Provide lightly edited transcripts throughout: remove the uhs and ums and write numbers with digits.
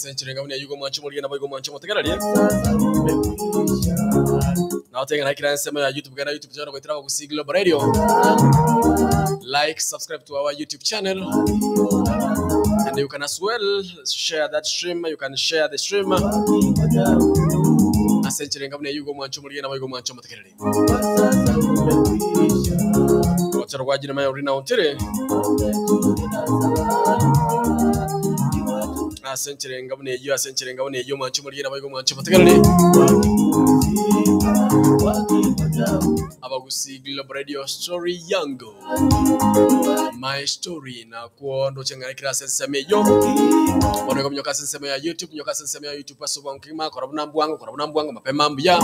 Ase enchera enga buna eyio igo mwanche omorige naboigo mwanche omotegererie. Nagotebi ng'a naikire ensemo ya YouTube genda YouTube channel goetera Abagusii Global Radio. Like, subscribe to our YouTube channel. And you can as well share that stream, you can share the stream. Ase enchera enga buna eyio igo mwanche omorige naboigo mwanche omotegererie. Gochera gwa Jeremiah Orina Otire ase enchera enga buna eyio ase enchera enga buna eyio mwanche omorigere naboigo mwanche omotegereri Abagusii Global Radio Story Yango My Story nakwo ndoche ng'a ekero ase ensemo eyio bono igo minyoka ase ensemo ya YouTube minyoka ase ensemo ya YouTube ase obwango kegima kora buna mbwango kora buna mbwango mapema mbuya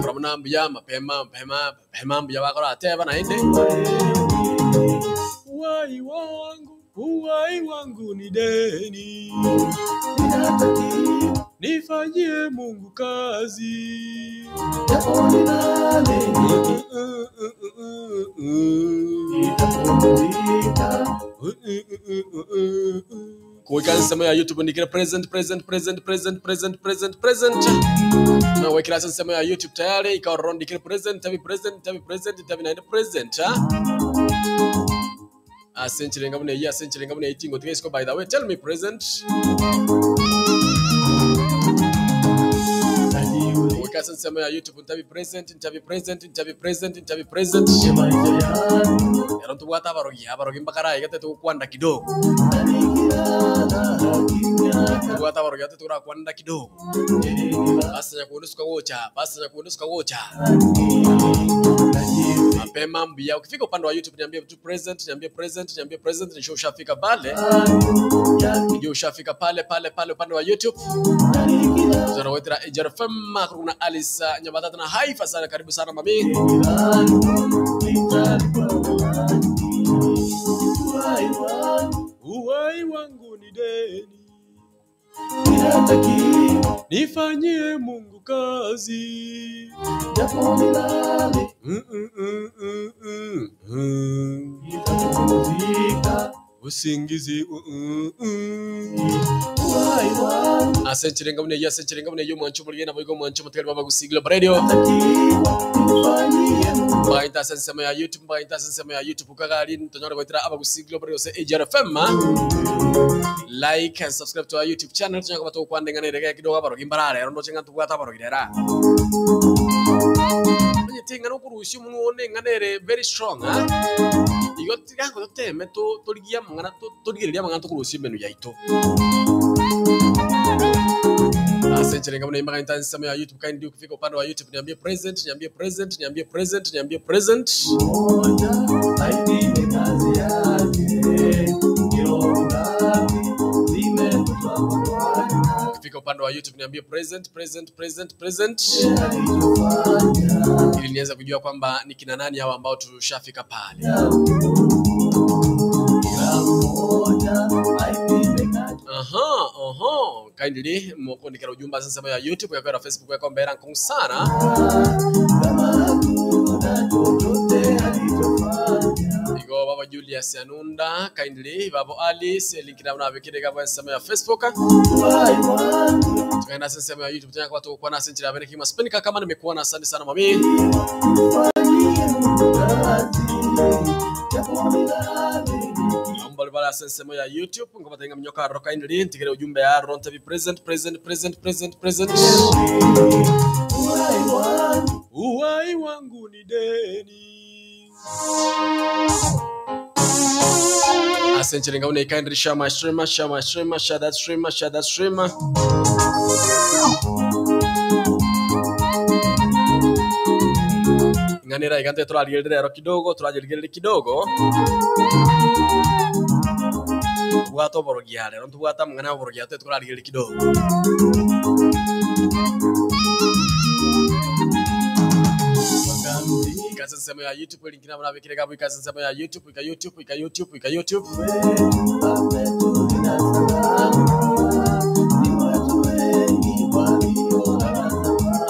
kora buna mbuya mapema mapema mapema mbuya bakorateba naende Uhai wangu uhai wangu ni deni nifanyie Mungu kazi Kuweka nsemo ya YouTube ndikira present present present present present present present na wekira ase ensemo ya YouTube tayari ikaororo ndikire present tabi present tabi present tabi naende present ha ase enchera enga buna eyio ase enchera enga buna eyio tingotiga isiko by the way tell me present goika ase ensemo ya youtube ntabi present ntabi present ntabi present ntabi present ero ntobwate abarogi abarogi mbakaraigete togokwanda kidogo tobwate abarogi ate torakwanda kidogo Pastor Nyakundi suka gocha, Pastor Nyakundi suka gocha. Mapema mbuya. Ukifika upande wa YouTube niambie tu present, niambie present, niambie present, nisho ushafika pale. Ndio ushafika pale pale pale upande wa YouTube. Tunawetera Ejara FM kuna Alice Nyabatata na Haifa sana, karibu sana mami. Uhai wangu ni deni. Nifanyie Mungu kazi. Mm, mm, mm, mm, mm, mm. Usingizi mm, mm, mm. Ase enchera buna eyio ase enchera buna eyio omwancho omorigena boigo omwancho omotigari baba Gusii Global Radio. Mbagaita ase ensemo ya YouTube mbagaita ase ensemo ya YouTube kagari tonyore goetera Abagusii Global Radio gose AGR FM. Like and subscribe to our YouTube channel tonyare koba togokwana eng'ana ere kidogo abarogi mbarare ero ndoche ng'a ntobwate abarogi rero aa. Omanyete eng'ana okorusia omonwa one eng'ana ere very strong ah. Igo tiga toteme to- torigie amang'ana to- torigererie amang'ana tokorusia emenwa yaito. Ase enchera enga buna imbaga nta ensemo ya YouTube kindly ukifika upande wa YouTube niambie present niambie present niambie present niambie present. Ukifika upande wa YouTube niambie present present present present ili niweze kujua kwamba ni kina nani hao ambao tushafika pale. Aha, aha. Kindly mokondikera ujumbe ase ensemo ya YouTube yakwera Facebook yakombera nkong'u sana. Igo baba Julius Anunda kindly babo Alice link nabo nabekire gabo ensemo ya Facebook. Tukaenda ase ensemo ya YouTube tena kwa tukwana ase enchera bene kima spin kama nimekuona asante sana mami. Ambali bala ase ensemo ya YouTube ngobatenga minyoka aroro kindly ntigere ujumbe ya aroro ntabi present present present present present. Uhai wangu ni deni. Ase enchera ngabuna kindly share my streamer share my streamer share that streamer share that streamer. Ng'anera igante turarigerera ero kidogo turarigerera kidogo tubwate oborogi are ero ntobwate amang'ana ya oborogi ate turarigerere kidogo Ikaze ensemo ya YouTube link nabo nabekire gabo ikaze ensemo ya YouTube ika YouTube ika YouTube ika YouTube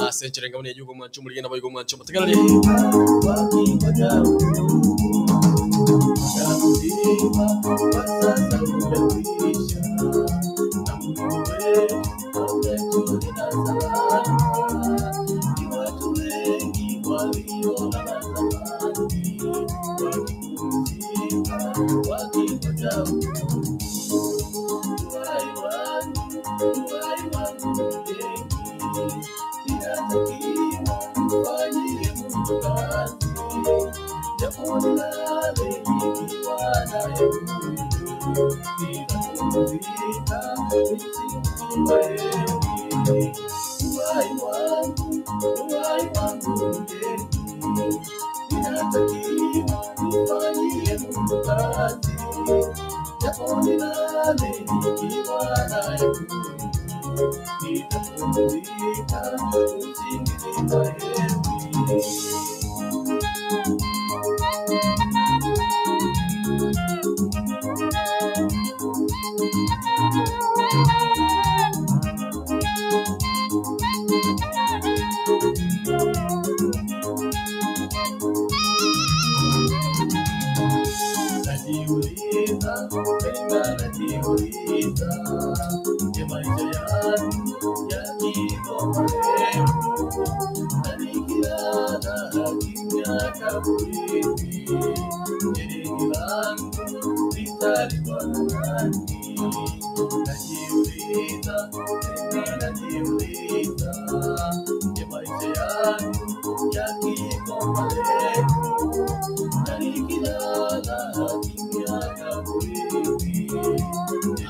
ase enchera engabo neyugo omwancho omorige nabo igo omwancho omotegereri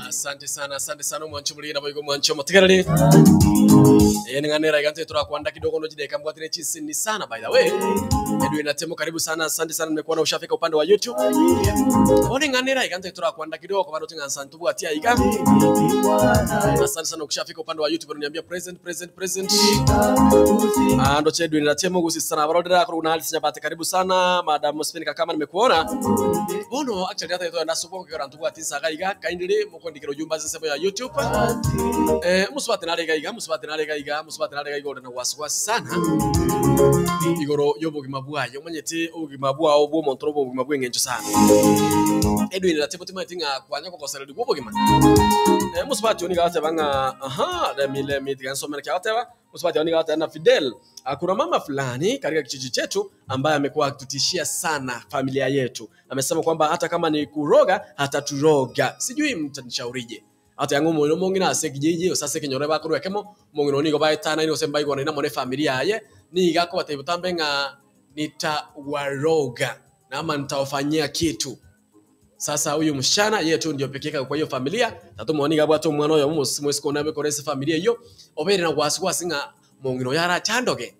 Asante sana, asante sana omwancho omoriri naboigo omwancho omotigereri. Eh, ning'anera iga nte turakwanda kidogo no jideka mbwatire chisini sana by the way. Edwin Atemo karibu sana, asante sana nimekuona ushafika upande wa YouTube. One ng'anera iga nte turakwanda kidogo kwa bado ting'ansa ntubwatia iga. Asante sana ukishafika upande wa YouTube unaniambia present present present. Ah, ndo Edwin Atemo gusi sana barodera kuruna hali sinyabate karibu sana Madam Spin Kakama nimekuona. Bono actually hata ito ndasubwa ngikora ntubwati saga iga kaindire mukondikira ujumba zisebo ya YouTube. Eh, musubate narega iga musubate narega iga musubate narega iga na wasiwasi sana igoro y'obogima bwayo omanyete obogima bwao bw'omonto nobo obogima bw'eng'encho sana Edwin Ratemo timanyeti ng'a kwanya kogosereri bwa obogima eh, musubati oyo niga agateba ng'a aha let me tiga nsomere kia agateba musubati oyo niga agateba na Fidel ah, kuna mama fulani katika kijiji chetu ambaye amekuwa akitutishia sana familia yetu. Amesema kwamba hata kama ni kuroga hataturoga. Sijui mtanishaurije ate yango mono mong'ina ase kijiji ase ase ekenyoro bakorwa ekemo omong'ina nigo baetanaine gose mbaigwanaine amo na efamiri yaye niga akobatebia botambe ng'a nitawaroga na ama nitawafanyia kitu. Sasa huyu msichana yeye tu ndio pekee yake kwa hiyo familia tatu mwoni gabwate omwana oyo mwesiko nabe kore ase familia eyo obeire na wasiwasi ng'a mong'ina oyo arachandoge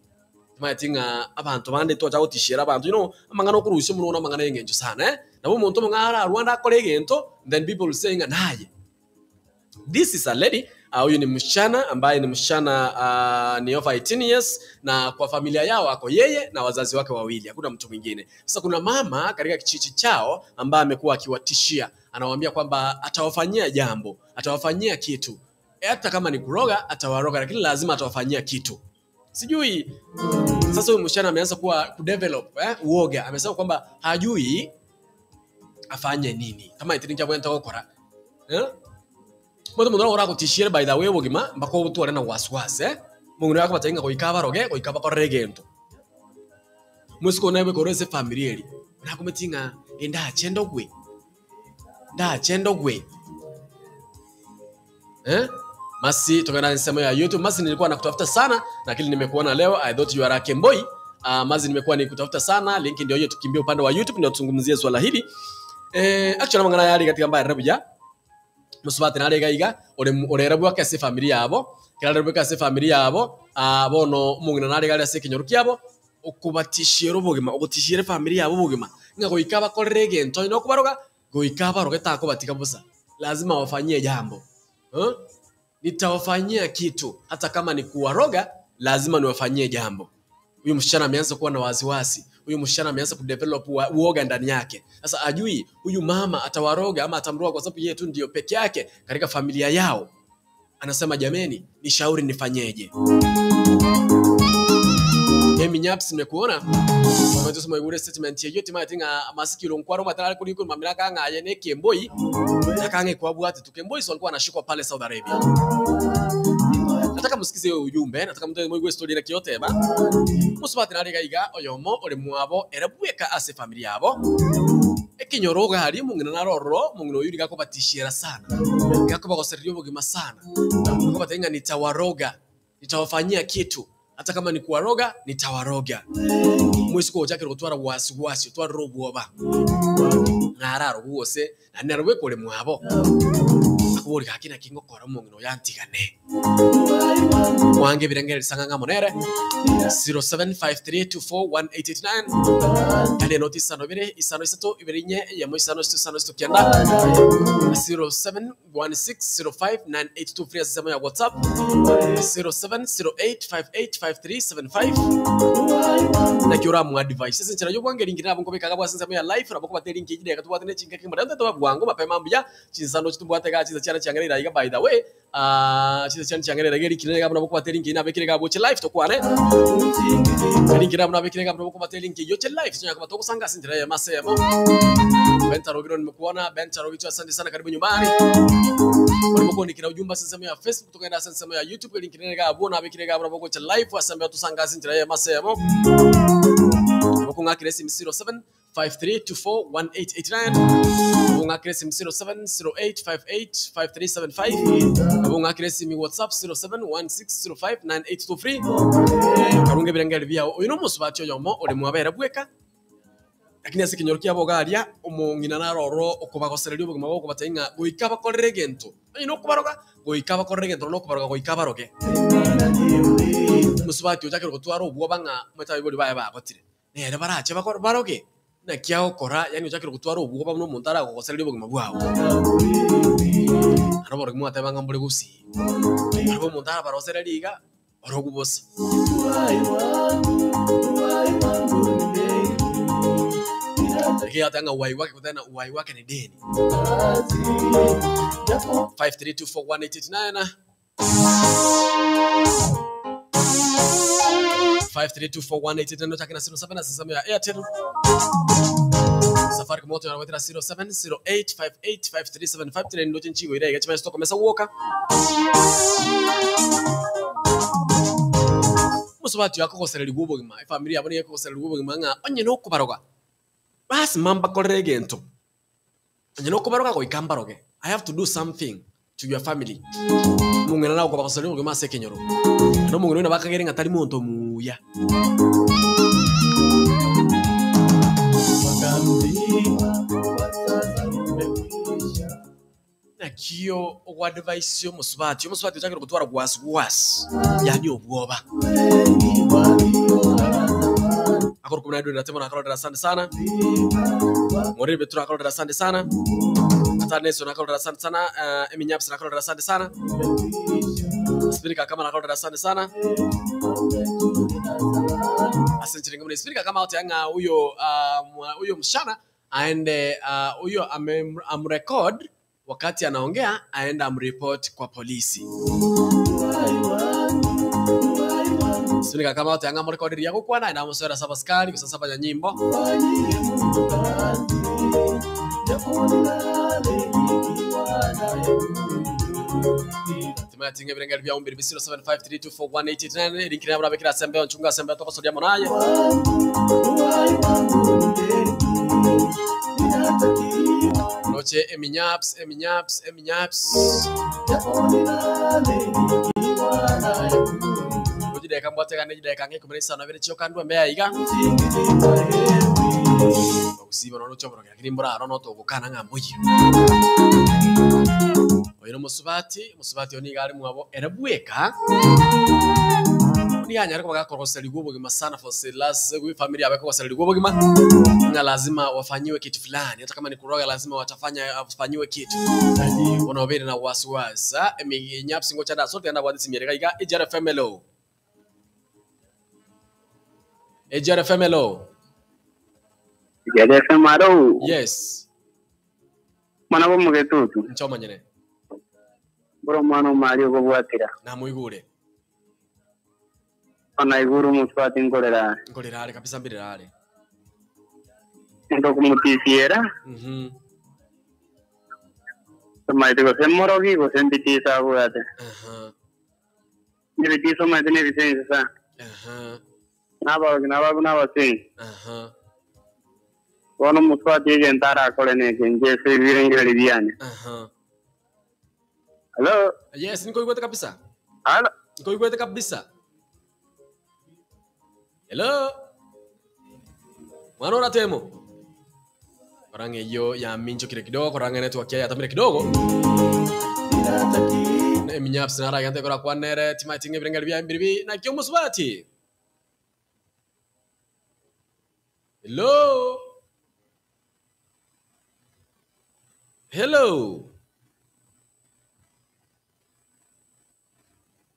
timanyeti ng'a abanto bande twacha gotishera abanto you know amang'ana okorusia omonwe na amang'ana ya eng'encho sana eh nabo omonto omong'ao ararwande akore egento then people will say ng'a naye. This is a lady huyu ni msichana ambaye ni msichana ni over 18 years na kwa familia yao ako yeye na wazazi wake wawili, hakuna mtu mwingine. Sasa kuna mama katika kijiji chao ambaye amekuwa akiwatishia, anawaambia kwamba atawafanyia jambo, atawafanyia kitu, hata kama ni kuroga atawaroga, lakini lazima atawafanyia kitu. Sijui sasa huyu msichana ameanza kuwa kudevelop uoga, amesema kwamba hajui afanye nini kama itirinja bwenta gokora eh? Moto mundu oragutishire by the way obogima mpaka obotware na wasiwasi eh? Mong'ina akobatebia ng'a goika abaroge goika bakorere egento mosike one ebekore ase efamiri eri orakometi ng'a endache ndogwe ndache ndogwe eh? Masi tokana nsemo ya YouTube. Masi nilikuwa nakutafuta sana lakini nimekuona leo. I thought you are a Kemboi. Masi nimekuwa nikutafuta sana. Link ndio hiyo, tukimbie upande wa YouTube ndio tuzungumzie swala hili. Actually mangana yari katika mbaya rebuja. Musubate nare iga ore bwake ase familia yabo. Kera bwake ase familia yabo. Bono mungina nare gari ase kinyoru kiabo. Okubatishira obogima, ogotishira familia yabo obogima. Ng'a goika bakorere egento no kubaroga, goika baroge takobatika busa. Lazima wafanyie jambo. Nitawafanyia kitu hata kama ni kuwaroga, lazima niwafanyie jambo. Huyu msichana ameanza kuwa na wasiwasi. Huyu msichana ameanza kudevelop uoga ndani yake. Sasa ajui huyu mama atawaroga ama atamroga kwa sababu yeye tu ndio peke yake katika familia yao. Anasema jameni, nishauri nifanyeje? Emi Nyaps nimekuona. Mwaito sema igure statement yeyo tima tinga masikiro nkwaro matara kuri kuri mamira kanga aye ne Kemboi. Takange kwa bwati tu Kemboi so alikuwa anashikwa pale Saudi Arabia. Nataka musikize ujumbe, nataka mute moigwe story naki oteba. Mosubati nare iga iga oyomo ore mwabo ere bweka ase efamiri yabo. Ekenyoro iga aria omong'ina nare ororo, omong'ina oyio nigo akobatishiera sana. Nigo akobagosereria obogima sana. Akobatebia ng'a nitawaroga, nitawafanyia kitu, hata kama ni kuwaroga, nitawaroga. Omoiseke ochakire gotwara wasi wasi, otwarire obwoba, ng'a ararogwe gose naende nere bweka ore mwabo. Akoboria gaki naki ngokora omong'ina oyo antigane. Mwange ebirengererio sang'ang'a amo nere 0753241889 yaani enoti isano ibere isano isato ibere inye eyemo isano isato isano isato kianda 0716059823 ase ensemo ya WhatsApp 0708585375 naki oramoadvise ase enchera y'obwango eringi nabo nkobeka iga bwa ase ensemo ya live nabo okobata eringi eyio chidakika tobwate ne chingaki muna tobe bwango mapema mbuya chinsano chitobwate iga chinsa chiane chiang'ereire aiga by the way Aah chinsa chiane chiang'ereire iga erikire iga buna bokobata erinki eyio nabekire iga abwo oche live tokwane. Erinki ere buna nabekire iga buna bokobata erinki eyio oche live tonyare koba togosanga ase enchera eyemo ase eyemo. Ben Tarogiro nimekuona, Ben Tarogito asante sana karibu nyumbani. Ori mokondikera ujumbe ase ensemo ya Facebook togende ase ensemo ya YouTube erinki nere iga abwo nabekire iga buna bogocha live ase embeo tosange ase enchera eyemo ase eyemo. Nabo kong'akera esimi 07 53241889 nabo ong'akere esimi 0708585375 nabo ong'akere esimi whatsapp 0716059823 karunge ebirengeri biao oyo nomosubati oyomo ore mwabera bweka lakini ase ekenyoro kiabo iga aria omong'ina naro ororo okobagosereria obogima bwabo okobatebia ng'a goika bakorere egento onye nokobaroga goika bakorere egento nonya nokobaroga goika baroge omosubati ochakire gotwara obwoba ng'a omanyete abaibori baye bagotire. Nere barache bakore baroge, naki agokora, yaani ochakire gotwara obwoba buna omonto aragogosererie obogima bwao. Naende oborogi mwateba ng'a mbore gusii. Barabwo omonto arabarosererie iga, orogwe bosa. Lakini yateba ng'a uhai wake goteba ng'a uhai wake ni deni. 5324189. 5324189 ochake na 07 ase ensemo ya Airtel. Safaricom otonyora goetera 0708585375 tire ndoche nchigo ire iga chimanye tokomesa gwoka. Mosubati oyo akogosererigwa obogima, efamiri yabo nigo ekogosererigwa obogima ng'a onye nokobaroga, lasima mbakorere egento. Onye nokobaroga goika mbaroge, I have to do something to your family. Omong'ina nagokobagoseria obogima ase ekenyoro. Naende omong'ina oyio nabo akagere ng'a tari monto omuya. Nakio ogoadvise omosubati, omosubati ochakire gotwara gwasi gwasi, yaani obwoba. Akorokwa buna Edwin Ratemo nakororera asante sana. Moriri Beturo akororera asante sana. Ata Nelson akororera asante sana. Uh, Eminyapsi nakororera asante sana. Spirika kama nakororera asante sana. Ase nchiringa buna Spirika kama otea ng'a huyo uh, huyo msichana aende huyo amrecord wakati anaongea aende amreport kwa polisi. Sini kama ote anga amrecord riria agokwana aende amosoere ase abasikari gose ase abanyanyimbo. Timanyeti ng'a ebirengeri biao mbiri bi 0753241889 erinkire nabo nabekire ase embeo nchunga ase embeo togosoria amo naye. Noche eminyaps eminyaps eminyaps Chideka mbwate gane chideka ang'e ikomi na isano na ibere chioka ndwe embeo aiga Ogusiba nono oche Lakini mbora aro notogokana ng'a mboiyo. Oyo nomosubati, omosubati oyo nigo are mwabo ere bweka. Nigo anyare koba gakoroserigwa obogima sana for the last family yabo ekogosererigwa obogima ng'a lazima wafanyiwe kitu fulani hata kama ni kuroga lazima watafanya wafanyiwe kitu. Bono obeire na wasiwasi eminyapsi ngocha ndasote ndabwate esimi ere iga iga Ejara FM hello. Ejara FM hello. Ejara FM hello. Yes. Mwana bw'omogetutu. Inche omonyene. Mboro omwana omari okobwatera. Namoigure. Ona igure omosubati nkorera are. Nkorera are kabisa mbirera are. Onde okomotisiera. Tomaete gose morogi gose mbitisa abwate. Aha. Nebitiso omanyete nebisense sana. Aha. Nabarogi nabarabwo nabasensi. Aha. Bono omosubati egento arakore neke inche ase ebirengererio biane. Aha. Hallo? Yes, nkoigwete kabisa. Hallo? Nkoigwete kabisa. Hello? Mwana oratemo. Korang'a eyio yaminchokire kidogo, korang'a network yaye yatamire kidogo. Eminyapsi naragente korakwana ere timaeti ng'a ebirengeri biaye mbiribi naki omosubati. Hello? Hello?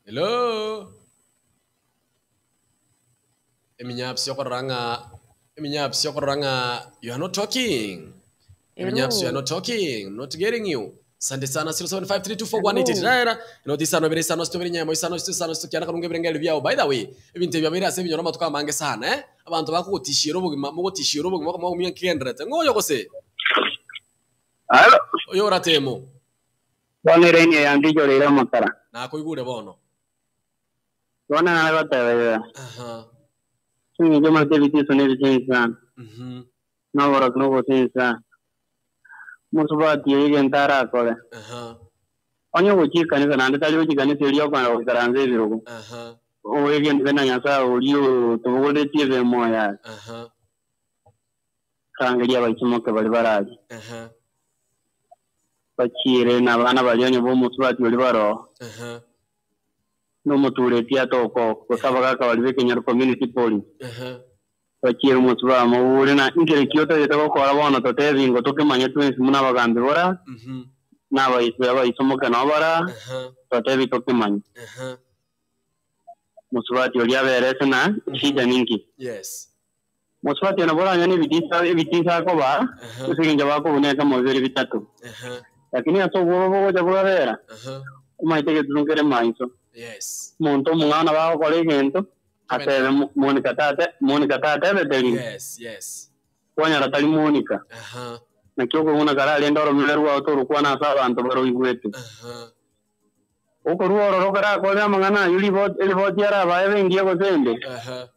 Hello? Eminyapsi okorora ng'a eminyapsi okorora ng'a you are not talking. Eminyapsi you are not talking. I'm not getting you. Asante sana 0753241889 noti isano ibere isano sito ibere nyemo isano sito isano sito kianda karunga ebirengeri biao. By the way, ebinto ebi biabeire ase ebinyoro amatuko amange sana eh. Abanto bakogotishiera obogima mogotishiera obogima okamanya nkigendererete. Ng'o oyo gose? Hallo? Oyo oratemo. Bono eraini eye yantichoreire amakara. Nakoigure bono. Bono nare goteba iga, Aha. Ching'encho omanyete ebitiso na ebisensi sana, Mhm. na oborogi na obosensi sana. Omosubati oyo egento arakore, Aha. onye ogochia ekanisa naende tari gochia ekanisa eria okogenda goikaransa ebirogo, Aha. oegenete na Nyasae oria otobogoretie ebemoyo aye, Aha. rangeria abaisimoke baria bararia. Aha. Bachiire nabana baria onye b'omosubati oria baroo, Aha. nomotureti atoko, gose abagaaka baria b'ekenyoro community police. Aha. Bachiire omosubati amobure na inkere ki otagete gokora bono totebi ingo tokemanye twensi buna abagambi bora, Mhm. na abaise abaisomoke nao bara, Aha. totebi tokemanye. Aha. Mosubati oria abere ase na shida ninki. Yes. Mosubati oyo nabo oranyore ebitiisa ebitiisa akobaa, Aha. ase engencho bakobuna ekemo bibere bitato. Aha. Lakini ase obwoba bogocha bwabera, Aha. omanyete egetutu nkere maiso. Yes. Omonto omong'ao nabo agokora egento, atebe Mo- Monica tate Monica tatebete riri, Yes, yes. kwanyora tari Monica. Aha. Naki okobuna kararende oromeme rwao torokwana ase abanto baroigwete. Aha. Okorua ororo karakore amang'ana ayio ribo- eriboti arabae ebe engiya gose ende, Aha.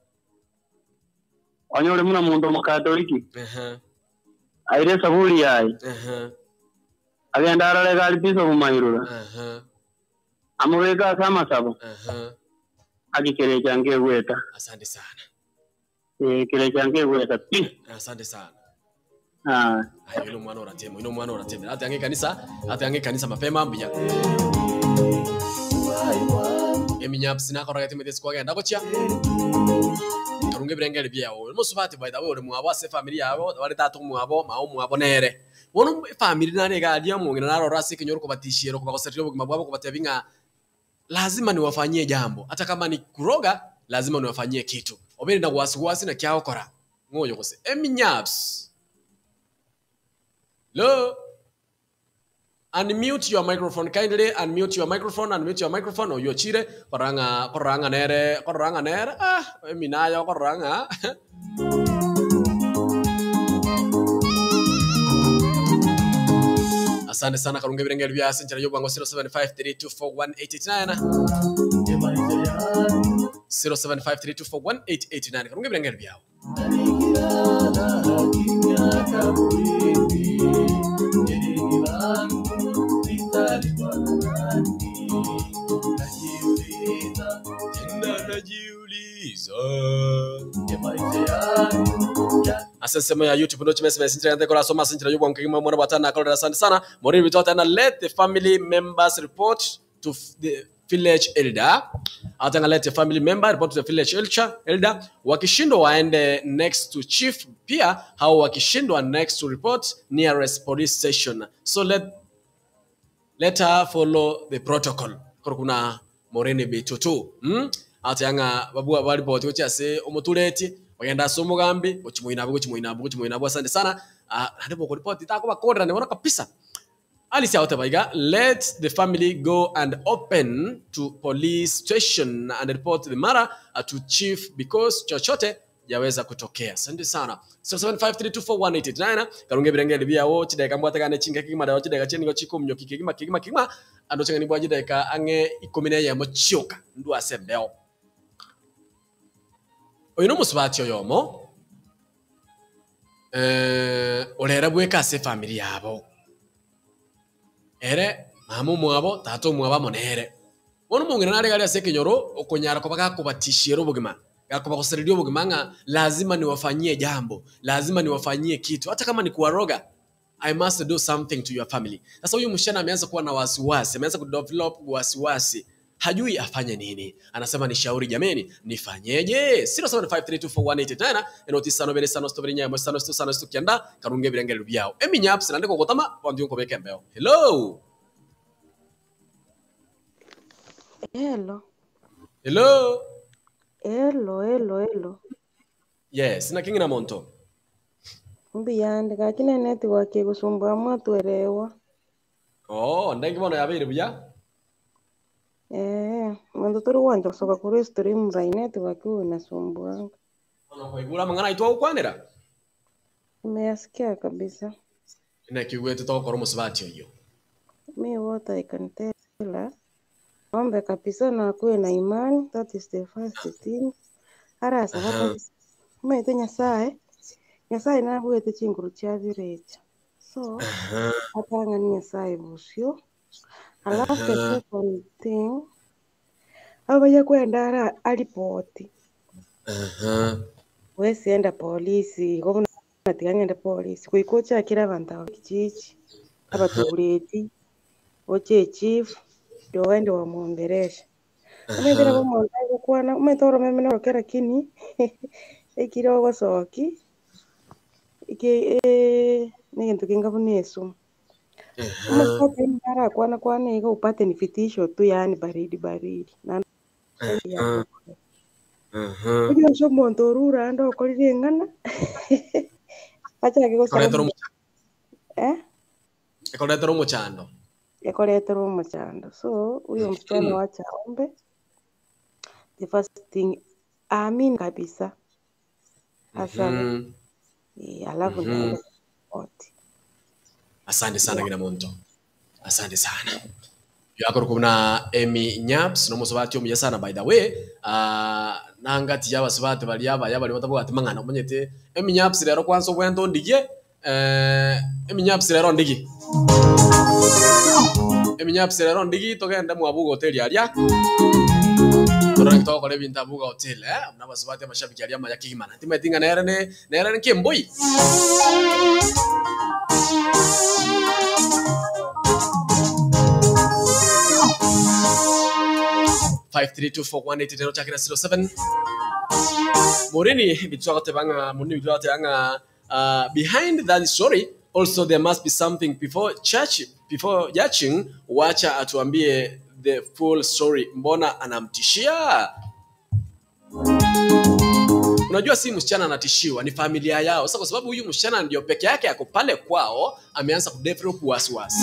onye ore buna monto Omokatoliki, Aha. aire esaburi yaye, Aha. agende arore egari Bishop Mairura, Aha. amobeke ase amasabo, Aha. aki kerecha nkegweta. Asante sana. Eh, kerecha nkegweta pi. Asante sana. Ah. Aye, oyo nomwana orateme, oyo nomwana orateme. Atange ekanisa, atange ekanisa mapema mbuya. Eminyapsi nakorora timete ase kwagenda gochia. Karunga ebirengeri biao. Oyo mosubati by the way ore mwabo ase efamiri yabo, bare tata omwabo, mama omwabo nere. Bono efamiri nare iga aria omong'ina naroro ase ekenyoro kobatishiera kobagosereria obogima bwabo kobatebia ng'a lazima niwafanyie jambo hata kama ni kuroga lazima niwafanyie kitu. Obeire na wasiwasi naki agokora ng'o oyo gose eminyapsi. Lo Unmute your microphone kindly, unmute your microphone, unmute your microphone. Oyio ochire korora ng'a korora ng'a nere korora ng'a nere ah emina aye okorora ng'a Asante sana karunga ebirengeri bia ase enchera y'obwango 0753241889 0753241889 karunga ebirengeri biao. Tena najiuliza ase ensemo ya youtube ndoche message nchira yante korasoma ase enchera y'obwango kegima mwana bwatana akorera asante sana Maureen Bitota na let the family members report to the village elder atanga let the family member report to the village elder, elder. Wakishindwa waende next to chief, pia hao wakishindwa next to report nearest police station. So let let her follow the protocol. Koro kuna Maureen Bitutu. Atanga babua bari report gochia ase omotureti bagenda ase omogambi gochimoinabo gochimoinabo gochimoinabo asante sana. Ah, naende bokoripoti takobakorera nibono kabisa. Alice Aotebaiga, let the family go and open to police station and report the matter to chief because chochote Yaweza kutokea. Asante sana. 0753241889 karunge ebirengeri biao chidakika mbwategane chinke kegima rero chidakika chie nigo chikominyoki kegima kegima kegima ando ching'ani bwa chidakika ang'e ikomi na eyemo chioka ndwo ase embeo. Oyo nomosubati oyomo eh, orere bweka ase efamiri yabo. Ere mama omwabo, tata omwabo amo nere. Bono omong'ina nare aria ase ekenyoro okonyara koba gakobatishiera obogima, gakobagosereria obogima ng'a lazima niwafanyie jambo, lazima niwafanyie kitu, hata kama ni kuwaroga, I must do something to your family. Sasa huyu msichana ameanza kuwa na wasiwasi, ameanza kudevelop wasiwasi, hajui afanye nini. Anasema nishauri jameni, nifanyeje? 0753241889 enoti sano bere sano stobere nyamo sano sto sano sto kianda karunge birengero byao. Eminyaps nande kogotama wandu nkobeka embeo. Hello. Hello, Hello. hello, hello, hello. Yes, na kingina monto. Mbuyande gaki ne network egosumbua mwatwerewa. Oh, ndengi bono yabeire buya. Eh, monto tori gwanja gosoka korwa stream by network huwa inasumbuanga. Bono koigura amang'ana aitwa gokwanera. Nimeyasikia kabisa. Nakigwete togokora omosubati oyio. Me what I can tell her, ombe kabisa na akuwe na imani, that is the first thing. Arasaba Aha. kabisa. Omanyete Nyasaye, Nyasaye nabwete chinguru chia birecha. So, Aha. atang'ani Nyasaye bosio. Alafu the Aha. second thing, abaya kwenda ara aripoti. Aha. Wesienda polisi, igo buna tiga ng'ende polisi. Goika ochakire abanto aba kijiji, abatureti, oche echief, ndio oende wamuongeresha. Omanyete nabo Aha. omonto agokwana, omanyete oromeme noroke lakini ekire ogosoki, eke negento kenga buna esumu. Aha. Omosubati nigo arakwana kwana iga upate ni vitisho tu yaani baridi baridi. Naende Aha. Aha. Oywo ase omonto orure ande okorire eng'ana, achake gosaba Ekoretera omochando. eh? Ekoretera omochando. Ekoretera omochando. So, huyo msichana Mhm. wacha aombe. The first thing, aamini kabisa. Asabe. Mhm. Eh, alafu Mhm. naende ripoti. Asante sana Yeah. kina monto. Asante sana. Yakoro kuna Emi Nyaps no mosubati omuya sana by the way. Ah nangati yabasubati bari abaya bari batabwati mang'ana omanyete Emi Nyaps rero kwanza obwento ondigie eh Emi Nyaps rero ondigi. Emi Nyaps rero ondigi togende mwabuga hoteli aria. Torore togokora ebinto abuga hotel eh nabasubati amashabiki aria amaya kegima. Timanyeti ng'a nere ne nere nkemboi. 5324180 chakira 07 Morini bitwa goteba ng'a Morini bitwa goteba ng'a behind that story also there must be something before church before judging wacha atuambie the full story mbona anamtishia unajua si msichana anatishiwa ni familia yao sasa kwa sababu huyu msichana ndio peke yake ako pale kwao ameanza kudevelop wasiwasi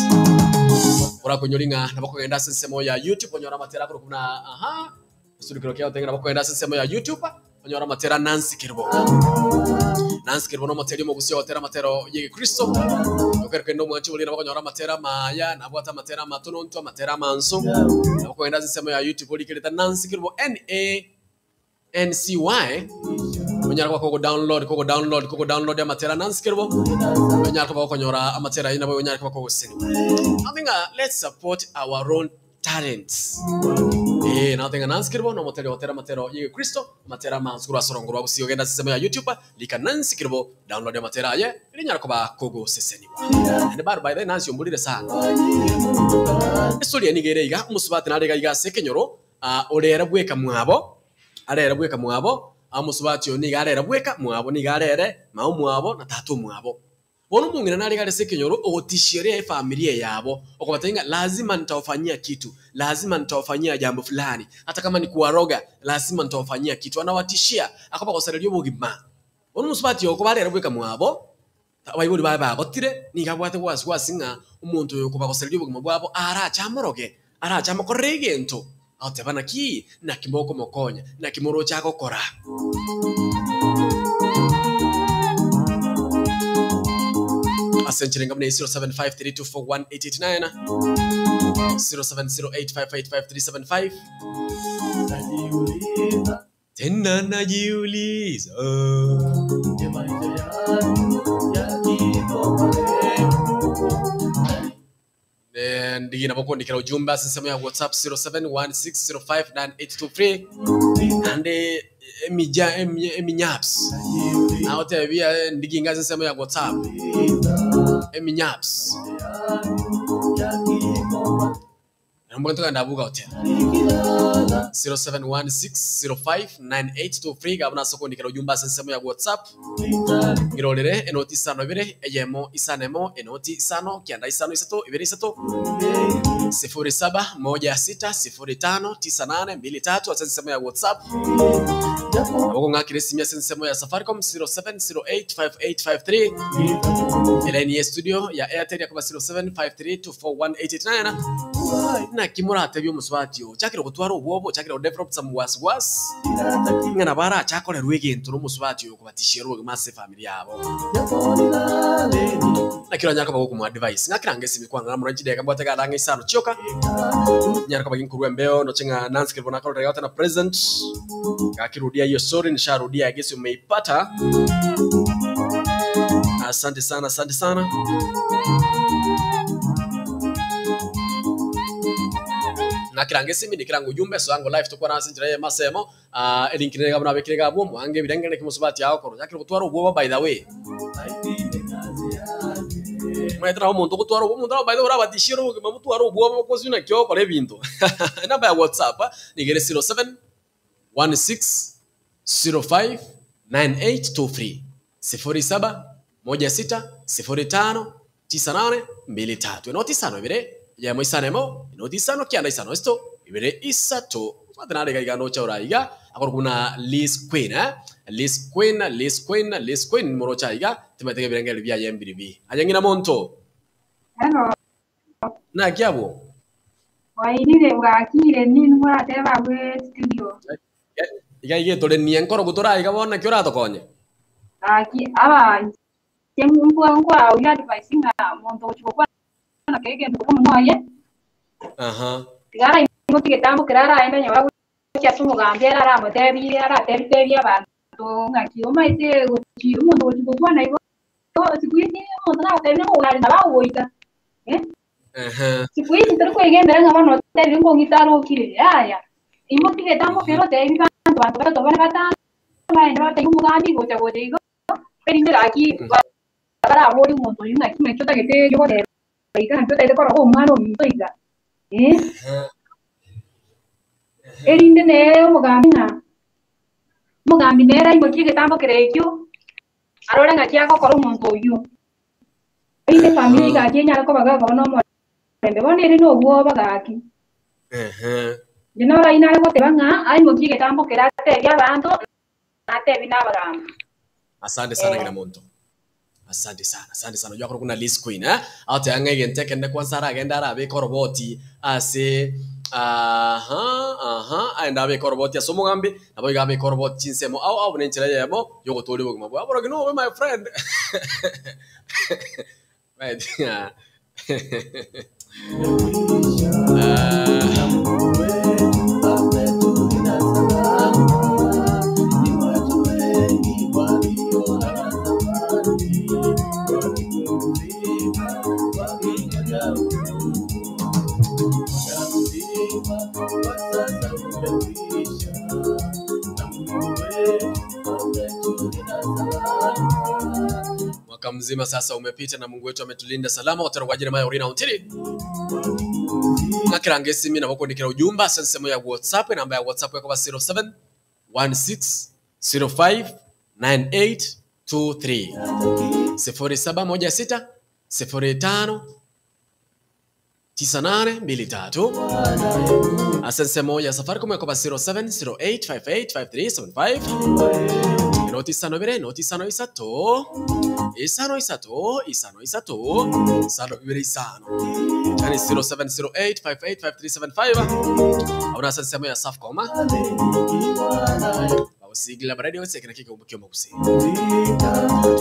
urakunyori ng'a nabo kogenda ase ensemo ya youtube onyora amatera akoro buna aha esurukero kiao tengera bakogenda ase ensemo ya youtube onyora amatera Nancy Kerubo Nancy Kerubo nomoteri omogusia ogotera amatero ya egekristo okere kende omwanchi oria nabo okonyora amatera amaya nabwate amatera amatononto amatera amanso nabo kogenda ase ensemo ya youtube orikerete Nancy Kerubo N A N C Y onyara koba kogo download kogo download kogo download amatera Nancy Kerubo onyara koba okonyora amatera aye nabo onyara koba kogoseniwa I think let's support our own talents eh natenga Nancy Kerubo no moteri otera matero ye Kristo matera mansu kura sorongo rwa gusiyo genda sisemo ya YouTube lika Nancy Kerubo download ya matera aye ilinyara koba kogo seseniwa and by the way Nancy ombulire sana estori enigere iga omusubati narega iga ase ekenyoro orere bweka mwabo arere bweka mwabo amusubati oyo niga arere bweka mwabo niga arere mao mwabo na tata omwabo bono omong'ina narega ase ekenyoro ogotishiria efamilia yabo okobatebia ng'a lazima nitawafanyia kitu lazima nitawafanyia jambo fulani hata kama ni kuwaroga lazima nitawafanyia kitu anawatishia akobagosereria obogima bono omusubati oyo kobarere bweka mwabo abaibori baye bagotire niga abwate wasiwasi ng'a omonto oyo okobagosereria obogima bwabo arache amoroge arache amokorere egento. Agoteba naki? Naki mokomokonya? Naki moroche agokora? Ase enchera enga buna eye 0753241889 0708585375 Tena najiuliza Eh, ndigi nabo kondikera ujumbe ase ensemo ya whatsapp 0716059823 naende emija emi- eminyaps agotebia eh, ndigi inga ase ensemo ya whatsapp eminyaps Nabo togenda abuga goteba 0716059823 gabuna nase okondikera ujumbe ase ensemo ya whatsapp ngirorere enoti isano ibere eyemo isano emo enoti isano kianda isano isato ibere isato 0716059823 ase ensemo ya whatsapp nabo kong'akera esimi ase ensemo ya safaricom 07085853 elaini ya studio ya airtel yakoba 0753241889 naki moratebie omosubati oyo ochakire gotwara obwoba ochakire godevelop some wasiwasi ng'a nabo arache akorerwe egento na omosubati oyo okobatishia ere obogima ase efamiri yabo. Naki oranyare koba gokomoadvise ng'a keranga esimi kwanora mono chidakika mbwate iga ang'e isano chioka nyare koba ginkorwa embeo ndoche ng'a Nancy Kerubo nakorora iga goteba present gakirudia hiyo story nisharudia I guess umeipata asante sana asante sana. Ng'akeranga esimi nikeranga ujumbe soango live tokwana ase enchera eyemo ase eyemo ah, elink nere iga buna abekire iga abwo mwange ebirengere naki mosubati agokora ochakire gotwara obwoba by the way. Omanyete nabo omonto ogotwara obwoba omonto nabo by the way orabatishie ore obogima botware obwoba bokosi naki ogokora ebinto. Enamba ya whatsapp nigo ere 07 16 05 9823 07 16 05 98 23 Enoti isano ibere eyemo isano emo enoti isano kianda isano isito ibere isato Twate nare iga iga nocha ora iga akorokwa buna Liz Queen eh Liz Queen Liz Queen Liz Queen moroche iga timanyete ebirengererio biaye mbiribi aye ng'ina monto Hello. Naki abwo? Bwairire bwakire ninwe moratebe abwo studio. Iga iga etorenie nkoroku tore aiga bono naki oratokonye? Gaki aba inche nkwa oyio advice ng'a monto ogochi gokwana kera egento korwa omonwa oye, tiga araimokie egetambo kere araende nyora gochia ase omogambi ere aramotebi aratebitebi abanto ng'aki omanyete gochi omonto ogochi gokwana igo siku hizi omonto nagotebi nabo nabo agogoita eh. Siku hizi tori koigendera ng'a bono otebire nkong'ita arokire yaya imokia egetambo kere otebi banto banto batato bane batano baende batebi omogambi gocha gocha igo erinde gaki baraborie omonto oyio ng'aki ng'aki otagete goteba iga ng'aki otagete koroka omwana ominto iga eh. Erinde nere omogambi ng'a omogambi nere aimokie egetambo kere ekio arore ng'aki agokora omonto oyio erinde famiri gaki enyare koba gakoba na omorembe bono ere na obwoba gaki. Inche noro ayio nare goteba ng'a aimokie egetambo kere atebie abanto natebi na abagambi. Asante sana ng'ina monto. Asante sana, asante sana. Oyio akorokwa buna Liz Queen, eh? Agoteba ng'a egento ekenene kwanza aragende arabeke oroboti ase aha, aha, aende abeke oroboti ase omogambi, nabo iga abeke oroboti chinsemo ao ao buna enchera eyemo yogotooria obogima bwaye. Oborogi nobobe my friend. Right, ng'a Mwaka mzima sasa umepita na Mungu wetu ametulinda salama otero kwa Jeremiah Orina Ontiri ng'akeranga esimi nabo kondikera ujumbe ase ensemo ya whatsapp enamba ya whatsapp ekoba 07 16 05 98 23 0716 05 98 23 ase ensemo ya safaricom ekoba 07 08 58 53 75. Enoti isano ibere, enoti isano isato, isano isato, isano isato, isano ibere isano. Yani 0708585375. Abuna ase ensemo ya Safcom. Bagosigila radio ase ekero kegombo ki'omogusii.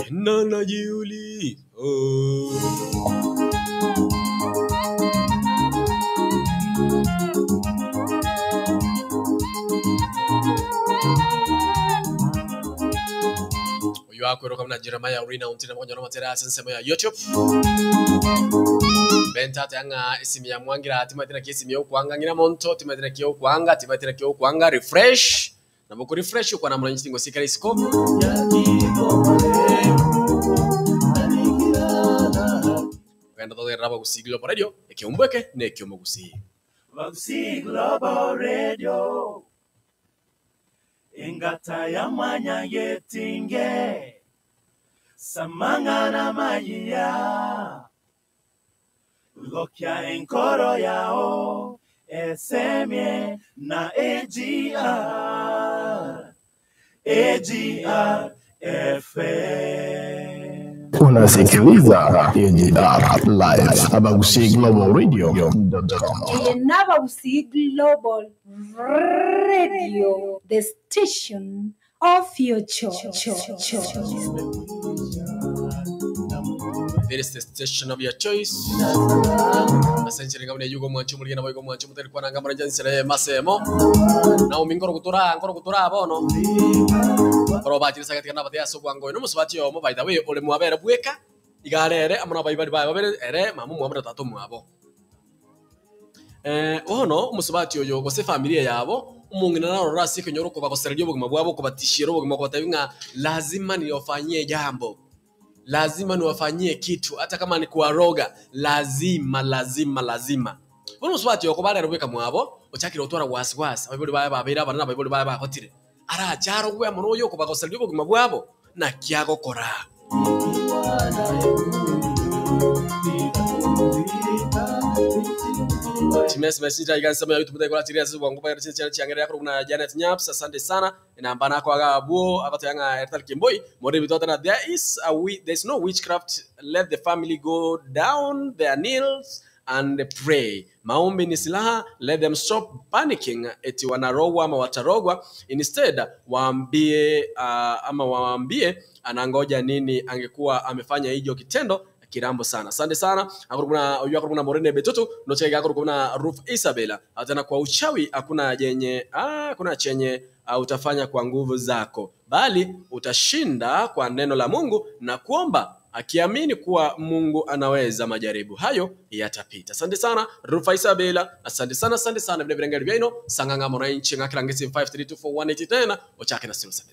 Tena najiuliza. Oyo akweroka buna Jeremiah Orina ontire mokonyora amatere ase ensemo ya YouTube. Benta ng'a esimi ya mwangira timaete naki esimi yokwanga ng'ina monto timaete naki yokwanga timaete naki yokwanga refresh nabo ko refresh okwana muna nchitingo sikara isiko ogenda togerera abagusii Global Radio ekeumbu eke na ekiomogusii. Bagusii Global Radio Engata ya mwanya yetinge Samangana mayiya Gokia enkoro yao Esemye na AGR AGR FM. Unasikiliza AGR Live Abagusii Global Radio.com. Abagusii Global Radio, the station of your choice. There is the station of your choice. Asenchire ngabune yugo mwanchu muri na boigo mwanchu mutari kwana ngamara jansire masemo. Na umingoro gutura ngoro gutura bono. Boro bachire sagati kana batia so bwango no musubati yo mo by the way ore mwabere bweka igarere amona baibari bae babere ere mamu mwamra tatu mwabo. Bono musubati oyo gose familia yabo umungina narora siko nyoro kubagosereria obogima bwabo kubatishira obogima kubatabinga lazima niwafanyie jambo lazima niwafanyie kitu hata kama ni kuwaroga lazima lazima lazima bono musubati yoko barero bweka mwabo ochakire otwara wasiwasi abaibori baye babeire abana abaibori baye bagotire aracharo gwe mono oyo kubagosereria obogima bwabo nakiagokora Chimesi mesita igansa ya YouTube ndayikora chiria sisi bwangu pa chini changere yako kuna Janet Nyaps asante sana inamba nako aga buo abatayanga Ertal Kimboi more bitota na there is a we, there's no witchcraft let the family go down their knees and pray. Maombi ni silaha, let them stop panicking eti wanarogwa ama watarogwa. Instead waambie ama waambie anangoja nini, angekuwa amefanya hicho kitendo kirambo sana. Asante sana. Akurukuna uyu akurukuna Morene Betutu nochega akurukuna Ruth Isabella. Tena kwa uchawi hakuna jenye hakuna chenye utafanya kwa nguvu zako, bali utashinda kwa neno la Mungu na kuomba akiamini kuwa Mungu anaweza, majaribu hayo yatapita. Asante sana Rufa Isabella, asante sana, asante sana vile vile ngari byaino sanganga mona inchi ngakirangesi 5324189 ochake na 07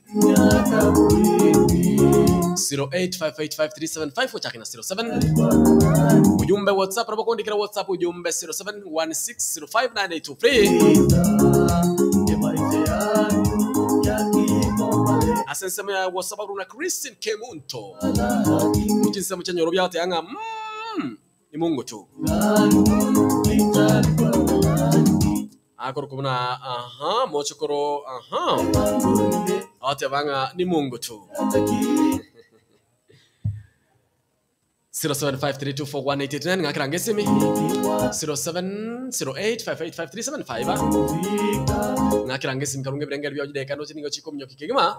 08585375 ochake na 07 ujumbe WhatsApp robo kuandikira WhatsApp ujumbe 0716059823 asensemo ya WhatsApp kuna Christine Kemunto uchinsemo cha nyoro byate anga ni Mungu tu akoro kubona aha mochokoro aha ate banga ni Mungu tu 0753241889 ngakiranga esimi 0708585375 ngakiranga esimi karunge birengeri bya jideka no chiningo chiko mnyoki kigima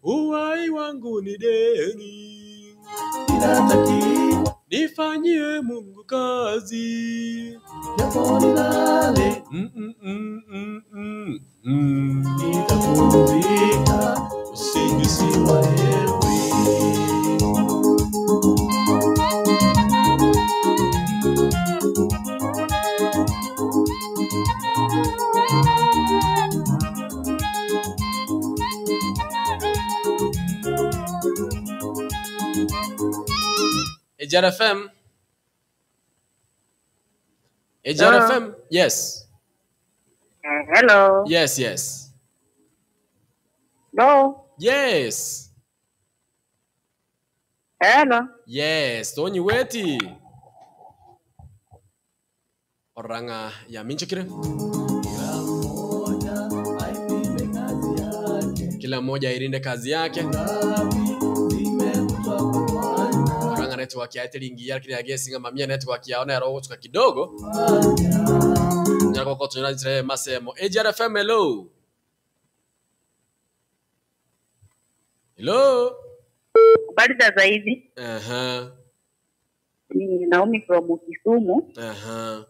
uwai wangu ni deni nifanyie Mungu kazi Nitapumzika usingizi wa heri. AGR FM. AGR FM. Yes. Hello. Yes, yes. Hello. Yes. Hello. Yes, Tony Weti. Oranga ya minchokire. Kila mmoja ailinde kazi yake. Oranga network yaete ringiya lakini agesinga mamia network yao nero ogotuka kidogo. Nyara gokotunyora nchira ya masemo. AGRFM hello. Hello. Habari za saizi? Aha. Ni Naomi from Kisumu. Aha.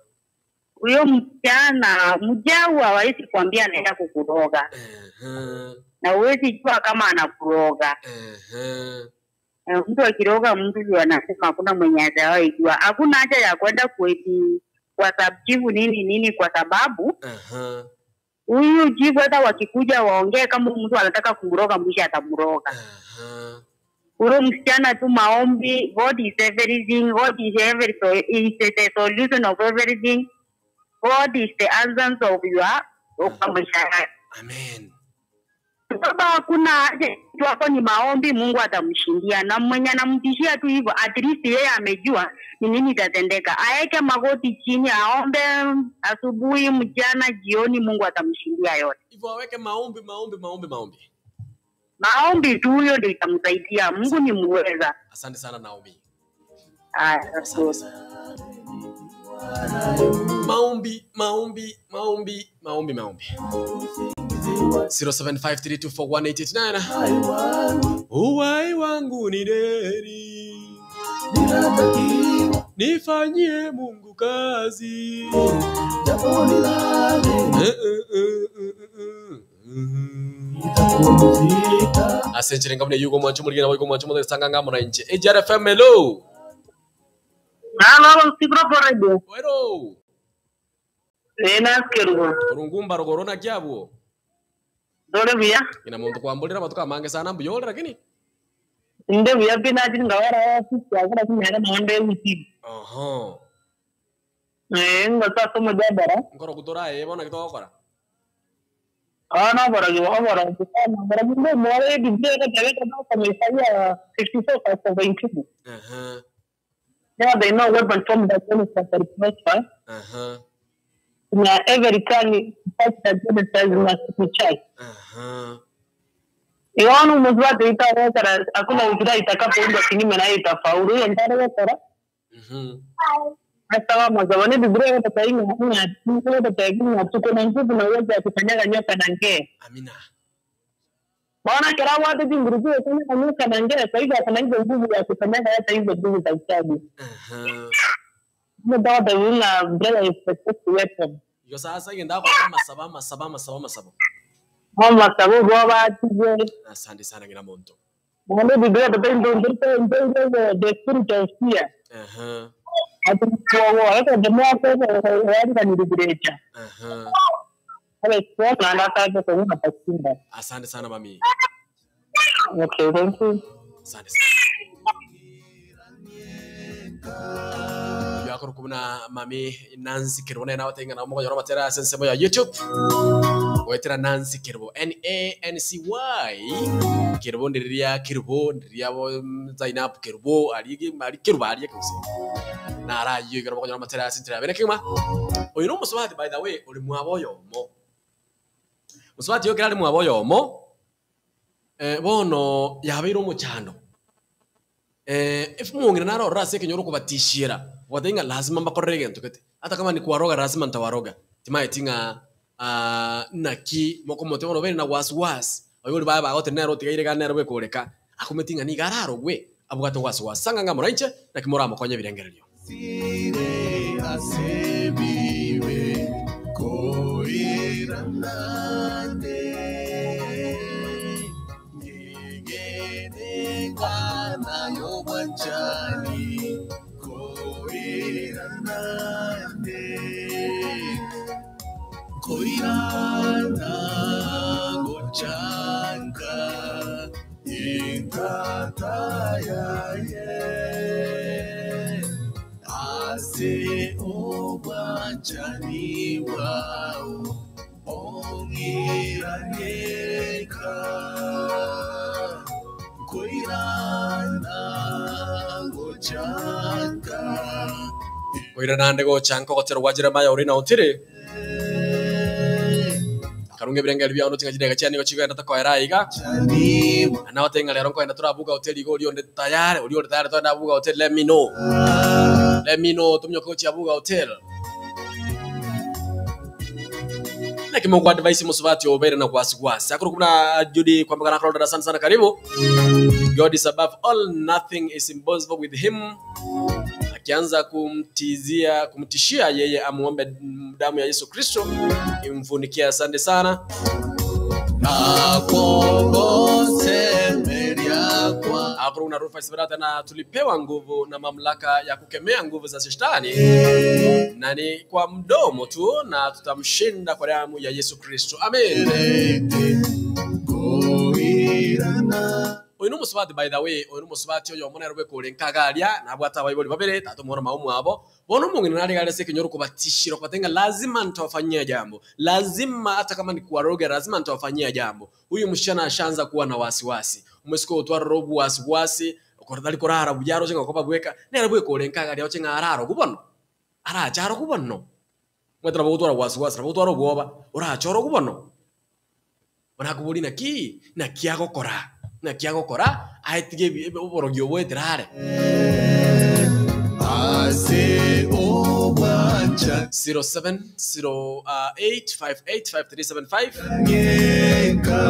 Huyo msichana mjau hawezi kuambia anaenda kukuroga, Aha. na huwezi jua kama anakuroga. Aha. Eh, Mtu akiroga mtu ndio anasema hakuna mwenye atawahi jua. Hakuna haja ya kwenda kueti kwa subchifu nini nini, kwa sababu Aha. huyu chifu hata wakikuja waongee, kama huyu mtu anataka kumroga, mwisho atamroga. Aha. Huyo msichana tu maombi, God is everything, God is every is the solution of everything. God is the answer of your kwa maisha yako. Amen. Baba, hakuna haja tu hapo, ni maombi, Mungu atamshindia. Na mwenye anamtishia tu hivyo, at least yeye amejua ni nini itatendeka. Aeke magoti chini, aombe asubuhi, mchana, jioni, Mungu atamshindia yote. Hivyo aweke maombi maombi maombi maombi. Maombi tu huyo ndio itamsaidia. Mungu ni muweza. Asante sana Naomi. Haya, Asante sana. Maombi, maombi, maombi, maombi, maombi. 0753241889. Uwai wangu ni deni. Nifanyie Mungu kazi. Eh, eh, eh, eh, eh, eh. Asenchire ngamne yugo mwancho muligena yugo mwancho muligena sanga ngamo na inche. AGRFM hello. Halo, Sigro Radio. Wero. Nena kerugo. Orungumba rogorona kyabwo. Dole buya. Ina muntu kwambulira matuka mange sana mbuyolera lakini. Inde buya pina jin gawara ofisi akura kunyara maonde wiki. Aha. Eh, ngota somo jabara. Nkoro kutora e bona kitokora. Ana bora yo bora kusema bora mungu mwale Biblia ikataweka kwa Isaiah 64 verse 17. Aha. Now they know weapon formed against us shall prosper. Aha. Na every tongue that against us must be checked. Aha. Iwanu muzwate itawekara hakuna ujira itakapoundwa kinyume nayo itafaulu. Hiyo ntarewekara. Mhm. Hata kama zamani Biblia yote tuko na nguvu na uwezo wa kukanyaga nyoka na ngee. Amina. Maana kila watu jinguruzie kukanyaga nyoka na ngee, kwa hivyo akana hizo nguvu ya kukanyaga hata hizo nguvu za uchawi. Aha. Mudada una umbrella is the first weapon. Iyo sasa ngenda kwa masaba masaba masaba masaba. Mama sababu baba tije. Asante sana ngina muntu. Maana Biblia ndio ndio ndio ndio the spirit of fear. Aha. Ati kwa wao ndio mwako wao ni liberation. Aha. Ale kwa na kaza kwa una pashinda. Asante sana mami. Okay, thank you. Asante sana. Yakoro kubona mami Nancy Kerubo naye nabatenga nabo mukonyora matera ase ensemo ya YouTube. Goetera Nancy Kerubo N A N C Y Kerubo ndiriria Kerubo ndiriria bo Zainab Kerubo ari ari Kerubo ari kuse. Na arayo igoro mukonyora matera ase ntira bene kima. Oyo no musubati by the way uri mwaboyo mo. Musubati yo kirari mwaboyo mo. Bono yabeire omochando. If mwongera naro rase kenyoro kubatishira watenga lazima mbakorere gento kete hata kama ni kuwaroga lazima ntawaroga timaye tinga naki moko mote bono bene na wasiwasi oyo uri baba gote nero tigaire ga nero bekoreka akumetinga ni gararo gwe abugate wasiwasi sanga nga moranche na kimora mokonye birengererio Sire asebiwe koiranande Ngegenengana yobwanchani koiranande Koirana gochanka inkatayaye Ase obwanchani bwao ongiraneka Koirana gochanka koiranande gochanka gotero gwa Jeremiah uri na otire. Korunga ebirengeri biao ndoche ng'a chidageka chiane nigo chigoenda tokoera aiga. Na nabatebie ng'a rero nkoenda torabuga hoteli iga oria onde tayari, oria ore tayari toende abuga hotel let me know. Let me know tominyoke gochia abuga hotel. Naki mogoadvise mosubati obeire na gwasi gwasi akorokwa buna Judy kwamboka nakororera asante sana karibu. God is above all nothing is impossible with him. Akianza kumtizia kumtishia yeye amuombe damu ya Yesu Kristo imfunikie. Asante sana. Akorokwa na Rufus Barata na tulipewa nguvu na mamlaka ya kukemea nguvu za shetani na ni kwa mdomo tu na tutamshinda kwa damu ya Yesu Kristo. Amen. Oyo nomusubati by the way, oyo nomusubati oyomo nere bwekore nkagaria nabwate abaibori babere tata omwana mama omwabo. Bono omong'ina nare gare ase ekenyoro kobatishira kobatenga lazima nitawafanyia jambo. Lazima hata kama ni kuwaroga lazima nitawafanyia jambo. Huyu msichana ashaanza kuwa na wasiwasi. Omosike otwarora obuwasiwasi okora tari korara buya aroche ng'a okoba bweka nere bwekore nkagaria aroche ng'a ararogwe bono. Arache arogwe bono. Omanyete nabo ogotwara wasiwasi nabo ogotwara obwoba orache orogwe bono. Orakobori naki? Naki agokora? Naki agokora? Aetige ebi- ebi- oborogi oboetera are. Ase obwancha 0708585375 nyeka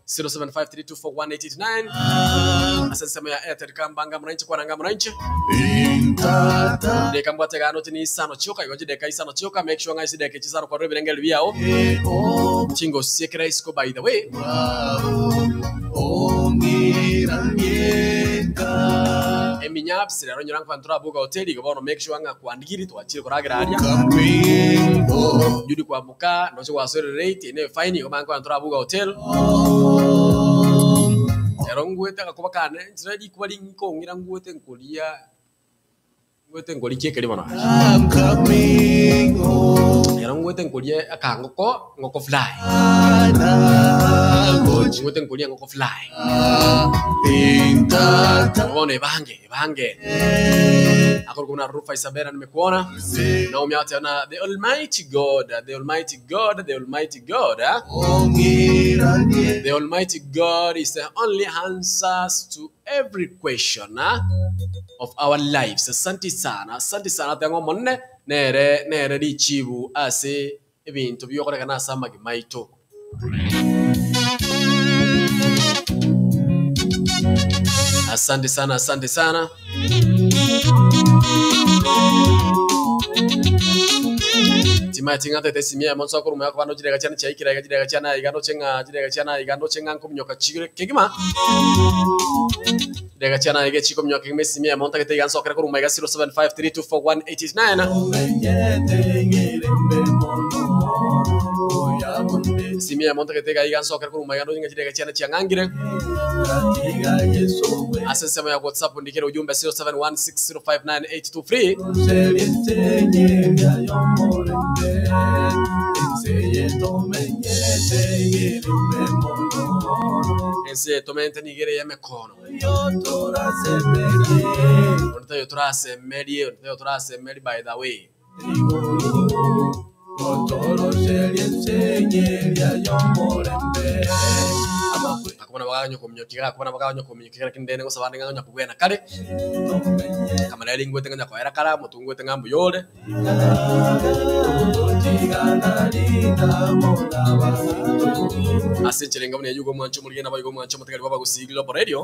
0753241889 ase ensemo ya Airtel kambanga mwananchi kwananga mwananchi intata deka mbwate gano tini isano chioka igo chideka isano chioka make sure ng'a ase deka chisano kwarora ebirengeri biao chingosi ekera isiko by the way ong'iranieka eminyapsi rero nyora nkwantu turabuga hoteli igo bono make sure ng'a kwandigiri twachire koragera aria kamwingo Judy kwamboka noche gwasoire rate ene fine igo manga nkwantu turabuga hotel ero ngwete agakoba kane nchire rikuba rinkong'ira ngwete nkoria ngwete nkoria kekeri bono I'm coming home ero ngwete nkoria akangoko ngoko fly Anagocha ngwete nkoria ngoko fly intata bono ebange ebange akorokwa buna Rufa Isabella nimekuona Naomi ate na the almighty God the almighty God the almighty God eh? ong'iranie The Almighty God is the only answers to every question of our lives. Asante sana, asante sana tengo monne nere nere richibu ase ebinto biokorekana ase amagima aito. Asante sana, asante sana. Timati ng'atete esimia monso akoruma yako bano chirega chiane chiaikira iga chirega chiana iga ndoche ng'a chirega chiana iga ndoche ng'a nkominyoka chigere kegima chirega chiana iga chikominyoka kegima esimia montagete iga nsokere koruma iga 0753241889 omenyete ng'irembe mono oyabonde esimia montagete iga iga nsokere koruma iga ndoche ng'a chirega chiane chiang'angire tiga Yesu we ase ensemo ya WhatsApp ndikere ujumbe 0716059823 Seriensenyerya y'omurembe enseye tomenyete ng'irembe mono ense tomente nigere ya mekono yo torasemerie ontayo turasemerie ontayo turasemeri by the way iguru otoroserie ensenyerya y'omurembe amakwe akubona baganya kumnyokira akubona baganya kumnyokira kindene gosabande nganya kugwena kare tomenye kamara ringwete nganya koera kara mutungwete ngambu yore ase encherenga buna eyugo omwancho omorigena baigo omwancho omotegari bw'abagusii Global Radio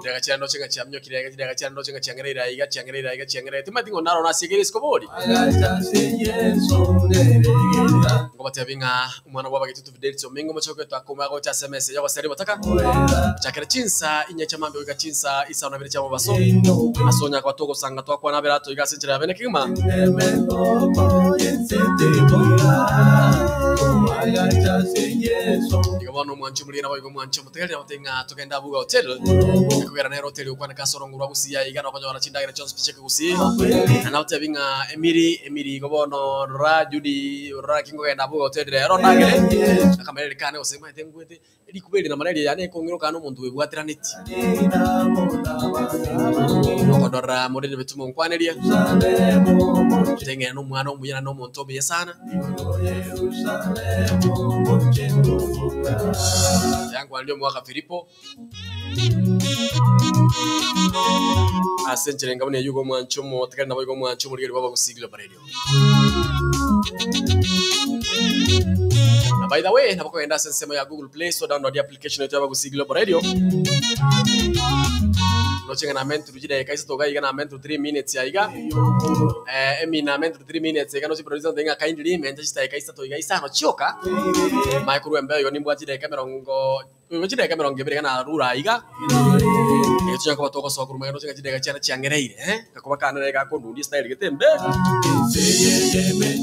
Chirega chia ndoche ng'a chiamnyokire iga chirega chia ndoche ng'a chiang'ereire aiga chiang'ereire aiga chiang'ereire timati ng'o naro nasigeire isiko bori ngobatebia ng'a omwana bwa abagetutu Fidelis Omingo omochoko oito akoma agocha ase emesa ya oboseri botaka chakera chinsa inya chia mambia goika chinsa isano na ibere chia mobaso ase onyaka batogosanga twakwana abere atoiga ase enchera ya bene kegima. Igo bono omwancho omoria naboigo omwancho omotegereri nabotebi ng'a togende Abuga Hotel, ekogera nere hoteli okwaneka ase orongo rwa Gusii aiga na okonyora chindagera chionsi pi chi'ekegusii. Na nabotebi ng'a Emiri, Emiri igo bono rora Judy, rora naki nkogenda Abuga Hotel rero ndagere, akamereri kane gose maete ngwete, Rikuba eri na malaria yane ekong'iroka na omonto bwebwateranetie. Okondorera more nebitu monkwanerie, teng'ena nomwana omuya naende omonto omuya sana. Yankwaneria omogaka Filipo, ase enchera enga buna eyio igo omwanche omotigari naboigo omwanche omorigeri bw'abagusii Global Radio. Na by the way, nabo kogenda ase ensemo ya Google Play Store download application yaito y'Abagusii Global Radio. Roche ng'a namenturu chidakika isato iga iga namenturu 3 minutes aiga. Eh, emi namenturu 3 minutes iga noche producer ontebi ng'a kindly menta chidakika isato iga isano chioka. Mae korwa embeo igo nimbwate chidakika emerongo Nigo chidakika emerongo ebere iga narure aiga, erio tonya koba togosoa korwa magega roche ng'a chidakika chiane chiang'ereire, eh, gakoba kane nere gakondundia estyle gete embe,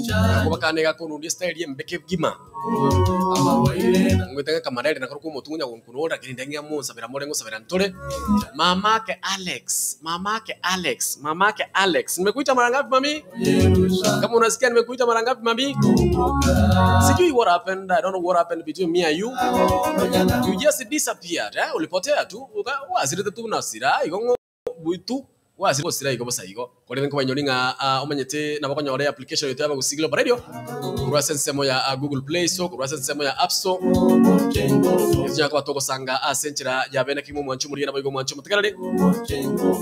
gakoba kane gakondundia estyle embe kegima. Ngoeta ng'a kamararia nakorokwa omotungu onya gonkunora lakini nde ng'a monsabera more ngosabera ntore. Mamake Alex, mamake Alex, mamake Alex, nimekuita mara ngapi mami? Kama unasikia nimekuita mara ngapi mami? Sijui what happened, I don't know what happened between me and you. You just disappeared, eh? Ulipotea tu, uka wasirete tu na sira igo ng'o buitu wasire gosira igo bosa igo. Korende nkobainyori ng'a ah, omanyete nabo okonyora application yaito y'Abagusii Global Radio korwa ase ensemo ya ah, Google Play Store, korwa ase ensemo ya App Store. Erio koba togosanga ase enchera ya bene kegima omwancho omorigia naboigo omwancho omotegereri.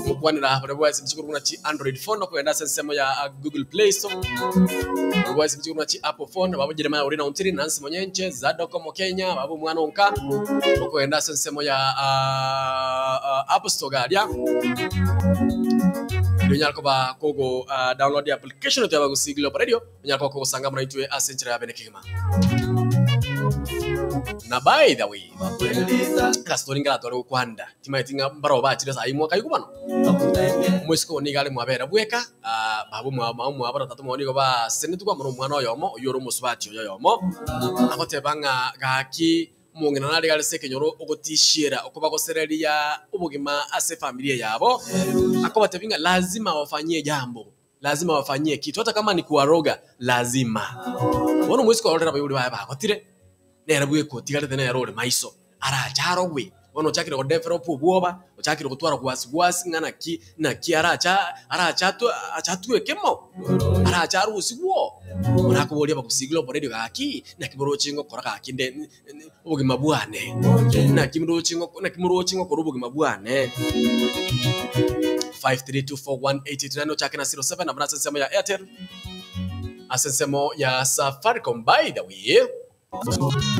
Gokwanera baria bwaye ase buna chi Android phone okogenda ase ensemo ya Google Play Store. Baria bwaye ase buna chi Apple phone babo Jeremiah Orina Ontiri, Nancy Monyenche, Zadok Omokenya, babo omwana onka okogenda ase ensemo ya App Store garia. Erio onyare koba kogo download application yaito ya Abagusii Global Radio onyare koba kogosanga amo naintwe ase enchera ya bene kegima. Na by the way, Gastori nkaratware gokwanda, timaeti ng'a mbarabwo bachire saa imo akaigwa bono. Omoiseke oyo nigo are mwabera bweka, ah, baba omwabo, mama omwabo na tata omwabo nigo basesenetwe amo nomwana oyomo, oyio ore omosubati oyo oyomo, agoteba ng'a gaki omong'ina nare iga are ase ekenyoro ogotishiera okobagosereria obogima ase efamilia yabo, akobatebia ng'a lazima wafanyie jambo. Lazima wafanyie kitu hata kama ni kuwaroga lazima. Bono omoiseke ororire abaibori baye bagotire, nere bweka otigarete nere ore maiso, arache arogwe. Bono ochakire go develop obwoba, ochakire gotwara gwasi gwasi ng'a naki naki arache arache ache atweke mo, arache arusigwe oo. Bono akoboria abagusigire oborerio gaki, naki moroche ngokora gaki nde obogima bwane, naki mroche naki moroche ngokora obogima bwane. 53241889 ochake na 07 nabo nase ensemo ya Airtel ase ensemo ya Safaricom by the way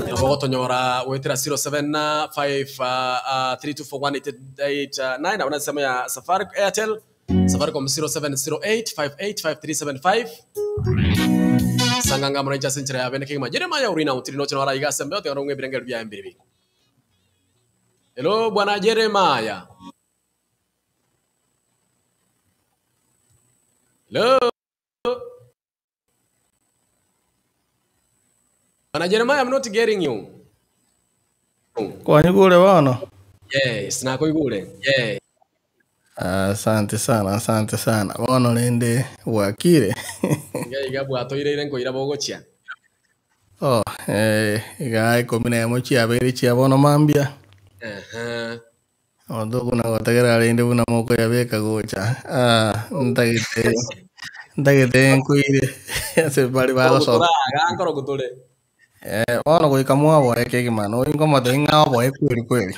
nabo ogotonyora goetera 0753241889 nabo nase ensemo ya Safaricom Airtel Safaricom 0708585375 Sanganga moranche ase enchera ya bene kegima Jeremiah Orina otiri noche noro aiga ase embeo tiga nong'we ebirengererio biaye mbiribi Hello bwana Jeremiah Hello Bwana Jeremiah I'm not getting you Kwanyigure bono? Yes, nakoigure. Yes. Asante sana, asante sana. Bono rende bwakire. Iga iga bwatoireire nkoira bogochia. Oh, eh, iga ikomi na emo chiabeire chia bono mambia. Ehe. Omonto okona gotegerera rende buna mokoyabeka gocha, ah, ntagete ntagete nkoire ase bare bagosoka. Nkorogotora iga nkorogotore. Eh, bono goika mwaboe kegima, noyo nkomotebia ng'a oboe kweri kweri.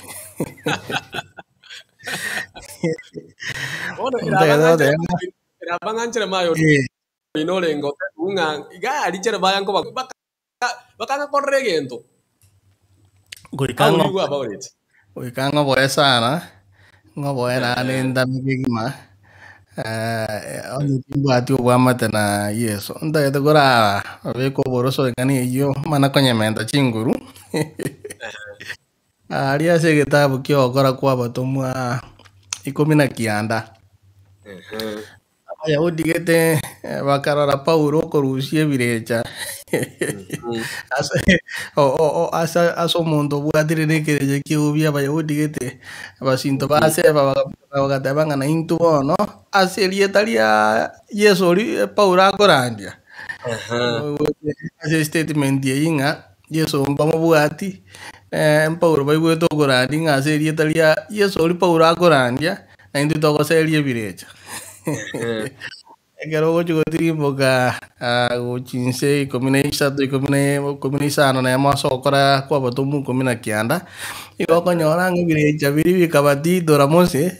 Bono Ntagete goteba ng'a eraba ng'a nchere maye eh. oino orenge otebiwu ng'a iga aria Jeremiah nkoba Bakangakorera egento. Goika How will ng'o you go about it? goika ng'oboe sana, ng'oboe naende ntame kegima, eh, onye timbwati obwamate na Yeso, ntagete korara obeke oboroso eng'ana eyio mana konyementa chinguru, aria ase egetabu kia ogokora kwa abatomwa ikomi na kianda. Abayahudi gete bakarora Paulo okorusia ebirecha ase o- o- o- ase ase omonto obwatire na ekerecha ki'eubi Abayahudi gete, abasinto ba Seba bagateba ng'a naintwe bono ase erieta ria Yeso oria Paulo akorandia. Ase estatement eyio ng'a Yeso mbamobwati, Paulo baigwete okorandia ng'a ase erieta ria Yeso oria Paulo akorandia, naintwe togoseria ebirecha. Ekero ogochia gotirimboka gochia inse ikomi na isato, ikomi na ikomi na isano na emo ase ogokora kw'abatomwa ikomi na kianda, nigo okonyora ng'a ebirecha biria bikabatitora mose,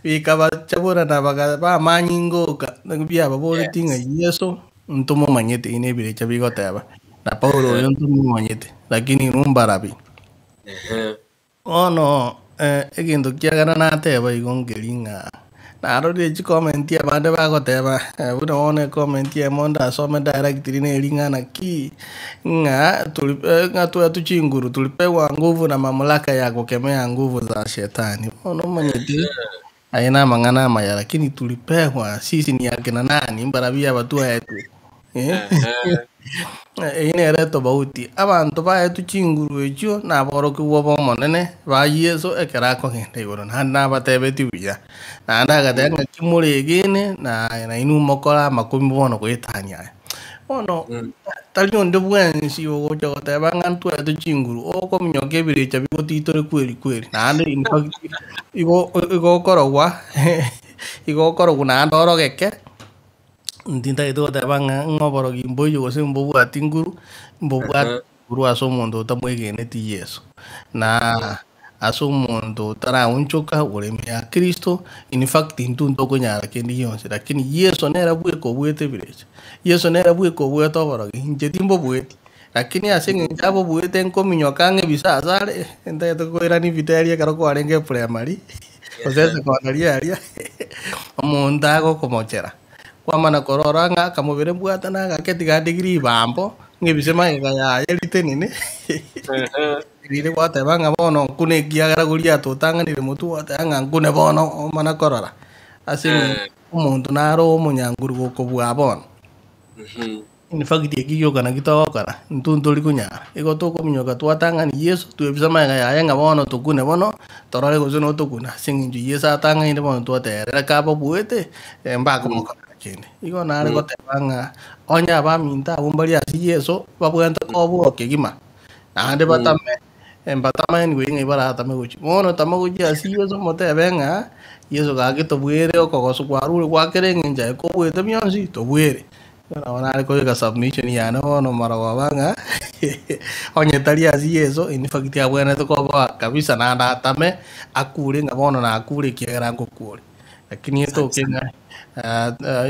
bikabachaborana baga bamanyinga oka, naki biababoretie ng'a Yeso ntomomanyete, ebi nebirecha bigoteba, na Paulo oyo ntomomanyete, lakini inwe mbarabi. Bono egento kiagera nateba igo nkeri ng'a narorire chicomment abande bagoteba buna bono ecomment eyemo ndasome directly neri ng'a naki, ng'a tori ng'a twetu chinguru tulipewa nguvu na mamlaka ya kukemea nguvu za shetani. Bono omanyete aye na amang'ana amaya lakini tulipewa sisi ni akina nani mbarabia aba twaetwe Eyio nere etobauti, abanto baetwe chinguru echio naborokigwa b'Omonene ba Yeso ekero akogenda igoro, naende nabatebetie buya. Naende agateba ng'a moregene na nainwe mokore amakumia bono goetania aya. Bono tari onde bwensi ogocha goteba ng'a ntwaetwe chinguru, okominyoka ebirecha bigotitore kweri kweri, naende in fact igo igo okorogwa igo okorogwa naende orogeke. Ntintagete goteba ng'a ng'a oborogi mboiyo gose mbobwati nguru, mbobwati nguru ase omonto otamwegeneti Yeso. Na ase omonto otaraonchoka ore ime ya Kristo, in fact intwe ntokonyara kende gionsi, lakini Yeso nere bweka obuete ebirecha, Yeso nere bweka obuete oborogi, inche timbobueti, lakini ase eng'encho abobuete nkominyoka ang'e ebisa ase are, ntagete koirania ebita eria ekero kwarenge eprimary, gose esecondary aria, omonto agokomochera. Kwamana korora ng'a akamobere mbwate nagake tiga ndige ribambo, ng'ebise magega yaye ritenene, riria gwateba ng'a bono nkune ekiagera Goliath otang'anire motwe gwateba ng'a nkune bono omana korora, ase eng'encho omonto naro omonyanguru gokobua bono. In fact eki gioka naki togokora, intwe ntori konyara. Igo tokominyoka twatang'ani Yeso, twebisa magega yaye ng'a bono tokune bono, torore gose notokuna. Ase eng'encho Yeso atang'aine bono twateba ere kababuete, mbakomokorera kende. Igo nare goteba ng'a onye abaminto abwo mbare ase Yeso, babwenerete koboa kegima, naende batame mbatamaenigwe ng'a baratame gochia. Bono tama gochia ase Yeso omotebe ng'a, Yeso gaki tobwere okogosu kwarure gwa kera eng'encho aye kobuete bionsi, tobwere. Nabo nare kobeka submission yane bono marogoba ng'a onye tari ase Yeso in fact abwenerete koboa kabisa naende atame akure ng'a bono nakure ekiagera ngokure. Lakini etoke ng'a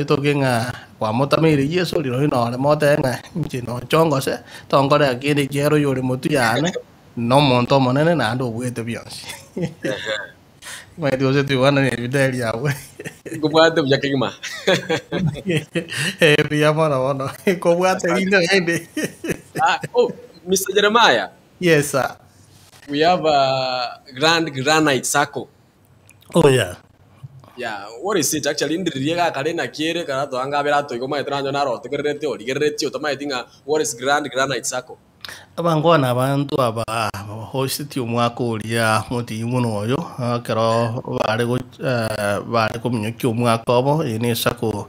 etoke ng'a kwamotameire Yeso rirorio nore motebe ng'a inche nochongose tonkorera kende ekiagera oyore motwe yane nomonto omonene naende obuete bionsi. Omanyete gose toigwanani ebida eria abwo. Nkobwate buya kegima. Eh, buya mono mono. Kobwate rinde naende. Ah, oh, Mr. Jeremiah, Yes, sir. we have a Grand Granite Circle. Oh, yeah. Yeah, what is it actually ndiririe gakare naki ere kara toanga abere atoigo omanyete nanyo narotegererete origerereti otamanyeti ng'a what is Grand Granite Circle? Abangwana abanto aba hoseti omwaka oria motiyi buna oyo, ekero bare bare kominyokia omwaka obo, eye ne esaku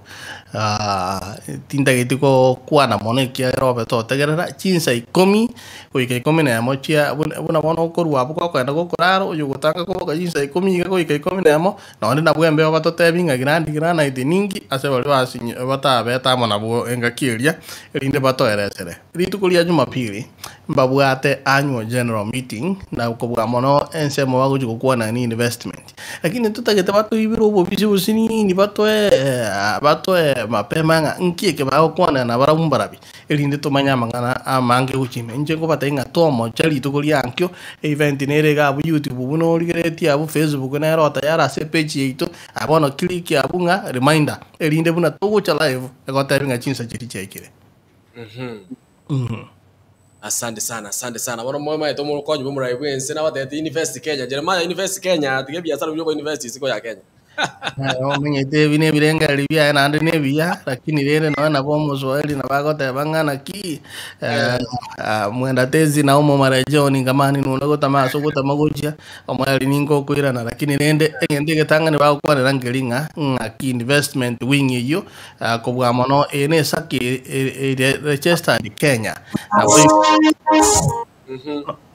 tintageti gokwana mono ekiagera obe totegerera, chinsa ikomi goika ikomi na emo chia buna bono okorwa abwo gokogenda gokorara, oyogotanga koboka chinsa ikomi iga goika ikomi na emo, Nonye nabwo embeo batotebi ng'a Grandi Granite ninki ase baria basinyi batabete amo nabwo engaki eria, erinde batoeresere. Rituko ria Jumapili mbabwate annual general meeting na kobua mono ensemo bagochia gokwana ni investment. Lakini totagete batoibere obobisi bosinini batoe batoe mapema ng'a nki eke bagokwana nabarabwo mbarabi. Erinde tomanye amang'ana amange gochia ime. Inche nkobatebia ng'a tomocha rituko ria ankio, event nere iga abwo YouTube buna origereretie abwo Facebook nere otayari ase epage yaito, aye bono click abwo ng'a reminder, erinde buna togocha live, egotebia ng'a chinsa chiria chiaikire. Asante sana, asante sana. Bono momaete omokonyi bw'omorai bw'ense nabatebetie invest Kenya. Jeremiah invest Kenya, tiga ebiasara biria oko invest isiko ya Kenya. Omanyete ebi na ebirengererio biaye naende na ebiya, lakini rende nonya nabo omoswahili nabo agoteba ng'a naki mwenda tezi na omomarejeo ninga mani nonde gotama ase ogotama gochia, omoerio ninka okoirana lakini rende egento egetang'ani bagokwanera nkeri ng'a ng'aki investment wing eyio kobua mono eye na esacco ere registered Kenya. Nabo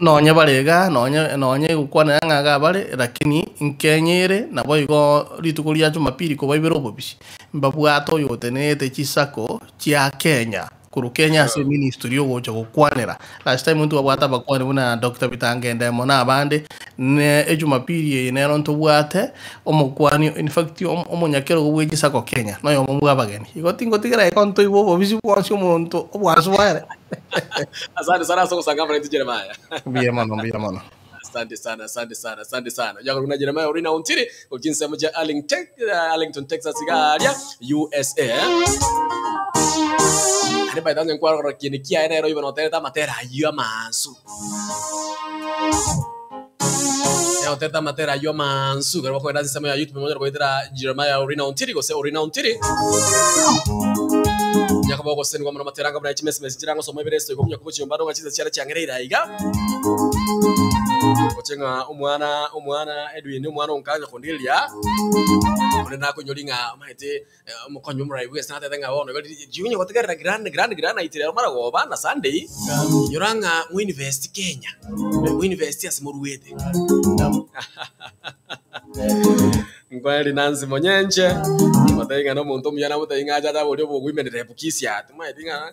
Nonye bare iga, nonye nonye egokwanera ng'a iga bare, lakini nkenya ere, naboigo rituko ria jumapili kobaibera obobisi, mbabwate oyotenerete chisako chia Kenya, korwa Kenya ase eministry ogocha gokwanera. Last time ntwabwate abakwani buna Doctor Bitanga Endemo na abande, ne ejumapili eye nero ntobwate omokwani in fact omonyakerogo bwe chisako Kenya, noyomo bwa abageni. Igo tingotigera igo ntoigwe obobisi bwonsi omonto obwansu bwaere. Asante sana ase ogosanga amo naintwe Jeremiah. Mbuya mono, mbuya mono. Asante sana, asante sana, asante sana. Oyio akorokwa na Jeremiah Orina Ontiri korwa chinsemo chia Arlington, Arlington, Texas iga aria USA. Naende by the way nkwarora kieni kiaye nere oibe noterete amatera ayio amaansu. Nere amatera ayio amaansu ekero bakogenda ase ensemo ya YouTube monyare goetera Jeremiah Orina Ontiri gose Orina Ontiri. Onye koba ogosenigwa mono amatera anga buna chimesime chichire angosoma ebere ase igo omonye koba chinyomba ng'a chinsa chiare chiang'ereire aiga. Goche ng'a omwana omwana Edwin omwana onkanya kondigereria onde nakoinyori ng'a omanyete Omokonyi omorai bw'ense natebete ng'a bono igo riria onye gotegerera grand grand granite rero maragoba na Sunday, inyora ng'a mo invest Kenya, mo invest ase moruete. Nkweri Nancy Monyenche, motebie ng'a nomonto omuya namotebie ng'a ache ache aborie obogoime rep Kisii aa, timanyeti ng'a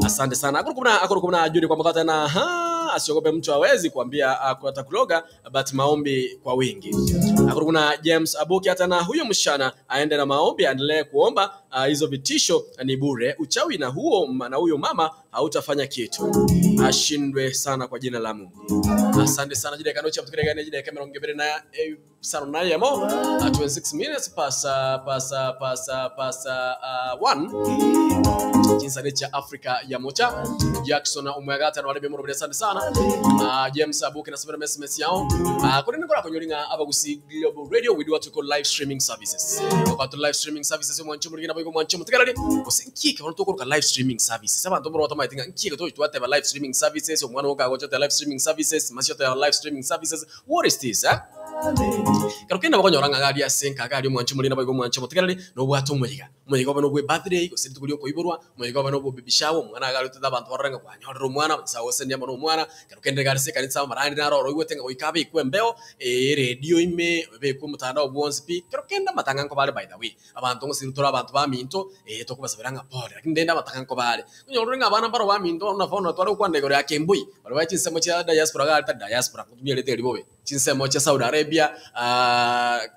Asante sana. Akorokwa buna akorokwa buna Juni kwa mkate na ha asiogope mtu hawezi kuambia atakuloga but maombi kwa wingi. Akorokwa buna James Abuki hata na huyo msichana aende na maombi aendelee kuomba hizo vitisho ni bure. Uchawi na huo na huyo mama hautafanya kitu. Ashindwe sana kwa jina la Mungu. Asante sana jide kanocha mtukiregane jide kamera ngebere na isano na eyemo, 26 minutes past, past, past, past 1 chinsane chia Africa ya mocha Jackson omwegata no arebe morobere asante sana James Abuke nasomera message yao kore nikora konyori ng'a abagusi Global Radio we do what we call live streaming services Obato live streaming services omwancho morigina boigo omwancho motigarari gose nkieke bono tokoroka live streaming services abanto mboro batamaete ng'a nkieke togochi twateba live streaming services omwana okagocha oteba live streaming services masio oteba live streaming services What is this eh? Ekero kende bakonyora ng'a gari ase enka gari omwanchi omoriri naboigo omwanchi omotegereri nobwate omoyega. Omoyega obe nobwe birthday gose rituko ria okoiborwa, omoyega obe nobwo baby shower, omwana iga arotete abanto barore ng'a kwanyorire omwana, Nyasae agosesenie amo na omwana. Ekero kende iga ase ekanisa amarandi naro oro oigwete ng'a goika abekwe embeo, eredio ime, ebekwe omotandao bwonsi pi, ekero kende amatanga nkoba are by the way. Abanto ngosira tore abanto baminto, ee tokobasabera ng'a pole, lakini rende amatanga nkoba are. Onye orore ng'a abana mbaro baminto bono na bono tware gokwana igoro ya Kemboi, baria bare chinsemo chia diaspora iga tari diaspora, ngotumia erieta eri bobe, chinsemo chia Saudi Arabia,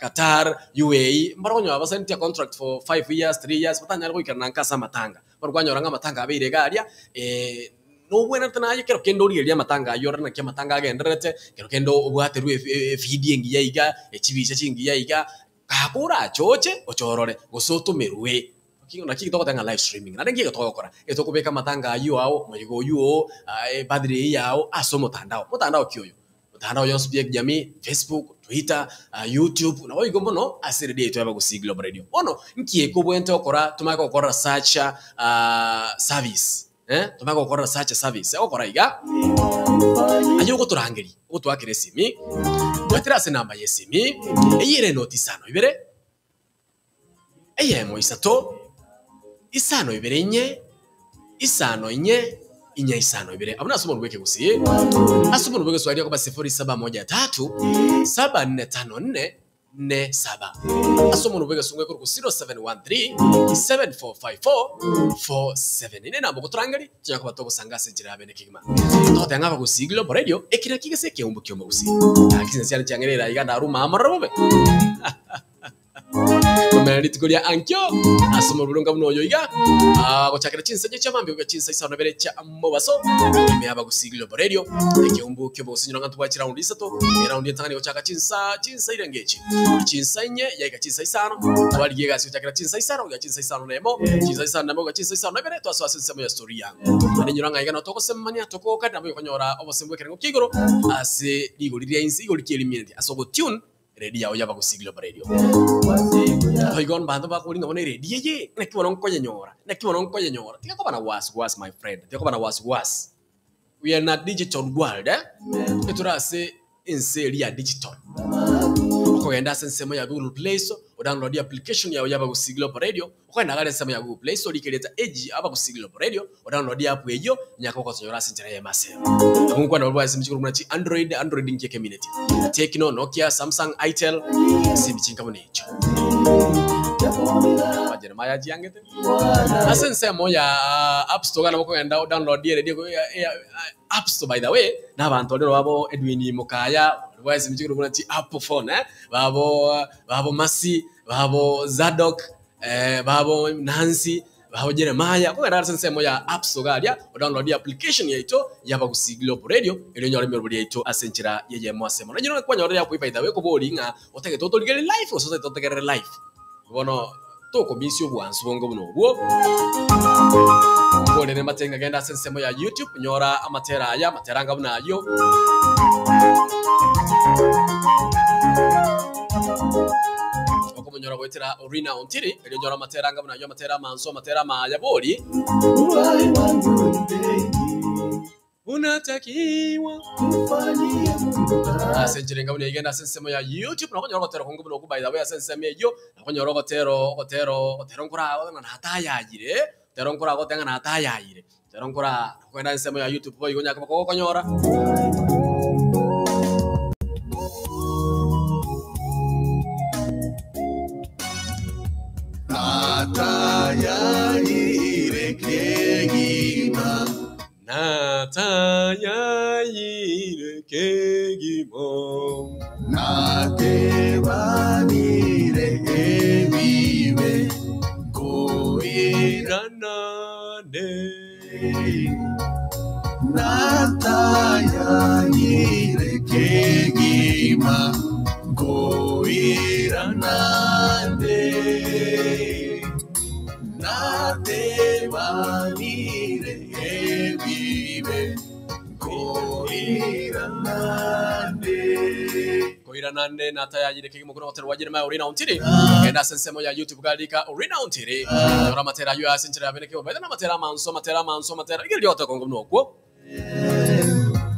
Qatar, UAE, mbare okonyora basaineti a contract for 5 years, 3 years, batanyare goikerana nka ase amatanga. Bono kwanyora ng'a amatanga abeire iga aria, nobwenerete naye ekero kende origererie amatanga ayio orore naki amatanga agendererete, ekero kende obwaterwe efeed engiya iga, echibicha chingiya iga, Gaka orache oche ochorore, gose otomerwe. Naki togoteba ng'a live streaming, naende nki togokora? Etokobeka amatanga ayio ao, omoyega oyio oo, ebirthday eyio yao ase omotandao. Motandao ki oyo? Motandao yonsi pi ya kijamii, Facebook, Twitter, YouTube, nabo igo mono ase eredio yaito ya Abagusii Global Radio. Bono, nki ekobwenerete gokora tomanye gokorera such service? Tomanye gokorera such a service. Egokora iga, aye ogotorangeria, ogotoakera esimi, goetera ase enamba y'esimi, eyio ere enoti isano ibere, eyemo isato, isano ibere inye, isano inye, inye isano ibere. Abwo nase omonwe bw'ekegusii. Ase omonwe bw'egeswahili okoba sifuri saba moja tatu, saba nne tano nne, ne saba. Ase omonwa bw'egesungu ekorokwa 0713 7454 47. Ine nabo ogotorangeria, tonya koba togosanga ase enchera ya bene kegima. Togoteba ng'a abagusii Global Radio, eki nakio gese ekeumbu ki'omogusii. Gaki chinsa chiane chiang'ereire aiga ndaruma amorore bobe. Komera rituko ria ankio ase omoroboro buna oyo iga, gochakera chinsa inye chia mambia goika chinsa isano na ibere chia mobaso, ime y'abagusii Global Radio, ekeumbu ki'obogusii nyora ng'a ntobwate chiraundi isato, eraundi entang'ani gochaka chinsa chinsa irenge echi, chinsa inye yaika chinsa isano, twarigia egasi gochakera chinsa isano goika chinsa isano na emo, chinsa isano na emo goika chinsa isano na ibere, twasoa ase ensemo ya story yango. Naende nyora ng'a iga nabo togosemania, tokogokanera nabo okonyora obosemi bw'ekerengo kia igoro ase rigori ria inse, igori ki erimieneti ase ogotune. Eredi yao y'Abagusii Global Radio. Boigo mbanto bakoboria ng'a bono eredi eye naki bono nkoyenyora, naki bono nkoyenyora. Tiga koba na wasi wasi my friend, tiga koba na wasi wasi. We are in a digital world eh, etore ase ense eria ya digital. Okogenda ase ensemo ya Google Play Store, odownload application yao y'Abagusii Global Radio, okogenda iga are ensemo ya Google Play Store orike erieta AG Abagusii Global Radio, odownload app eyio, onyare koba ogotonyora ase enchera eyemo ase eyemo. Abwo nkwana barabwo ase emechie korwa buna chi Android, Android inki ekemineti, Tecno, Nokia, Samsung, Itel, ase emechie inka buna echio. Jeremiah achiangete. Ase ensemo ya App Store iga nabo okogenda odownload eredio ya ya App Store by the way, na abanto rero babo Edwin Mokaya, bwa ase emechie korwa buna chi Apple phone eh, babo babo Mercy, babo Zadok, babo Nancy, babo Jeremiah, okogenda ase ensemo ya App Store iga aria, odownload application yaito ya Abagusii Global Radio, erio onyore emeroberi yaito ase enchera y'eyemo ase eyemo. Nonye kwanyorire app by the way, ekobori ng'a otagete otorigererie live gose otagete otegerere live. Bono tokomisia obwansu bonge buna obwo. Nkorere mate ng'a genda ase ensemo ya YouTube, nyora amatera aya, amatera anga buna ayio. Okomonyora goetera Orina Ontiri, erio onyore amatera anga buna ayio, amatera amansu, amatera amaya bori. Unatakiwa ase enchera enga buna eyio ase ensemo ya YouTube nokonyora ogotera konge buna okwo by the way ase ensemo eyio nokonyora ogotera ogotera ogotera nkoragote ng'a natayayire ogotera nkoragote ng'a natayayire ogotera nkora nokogenda ensemo ya YouTube boigo onyare koba kogokonyora. Natayayire kegima. Natayayire kegima. Natebanire ebibe nkoiranane. Natayayire kegima nkoiranane. Natebanire ebibe nkoiranande. Koiranande natayayire kegima okwo nogotera gwa Jeremiah Orina Ontiri. Genda ase ensemo ya YouTube garika Orina Ontiri. Nyora amatera ayio ase enchera ya bene kegima. Baete namatera amansu amatera amansu amatera. Rigereria ogotera konge buna okwo.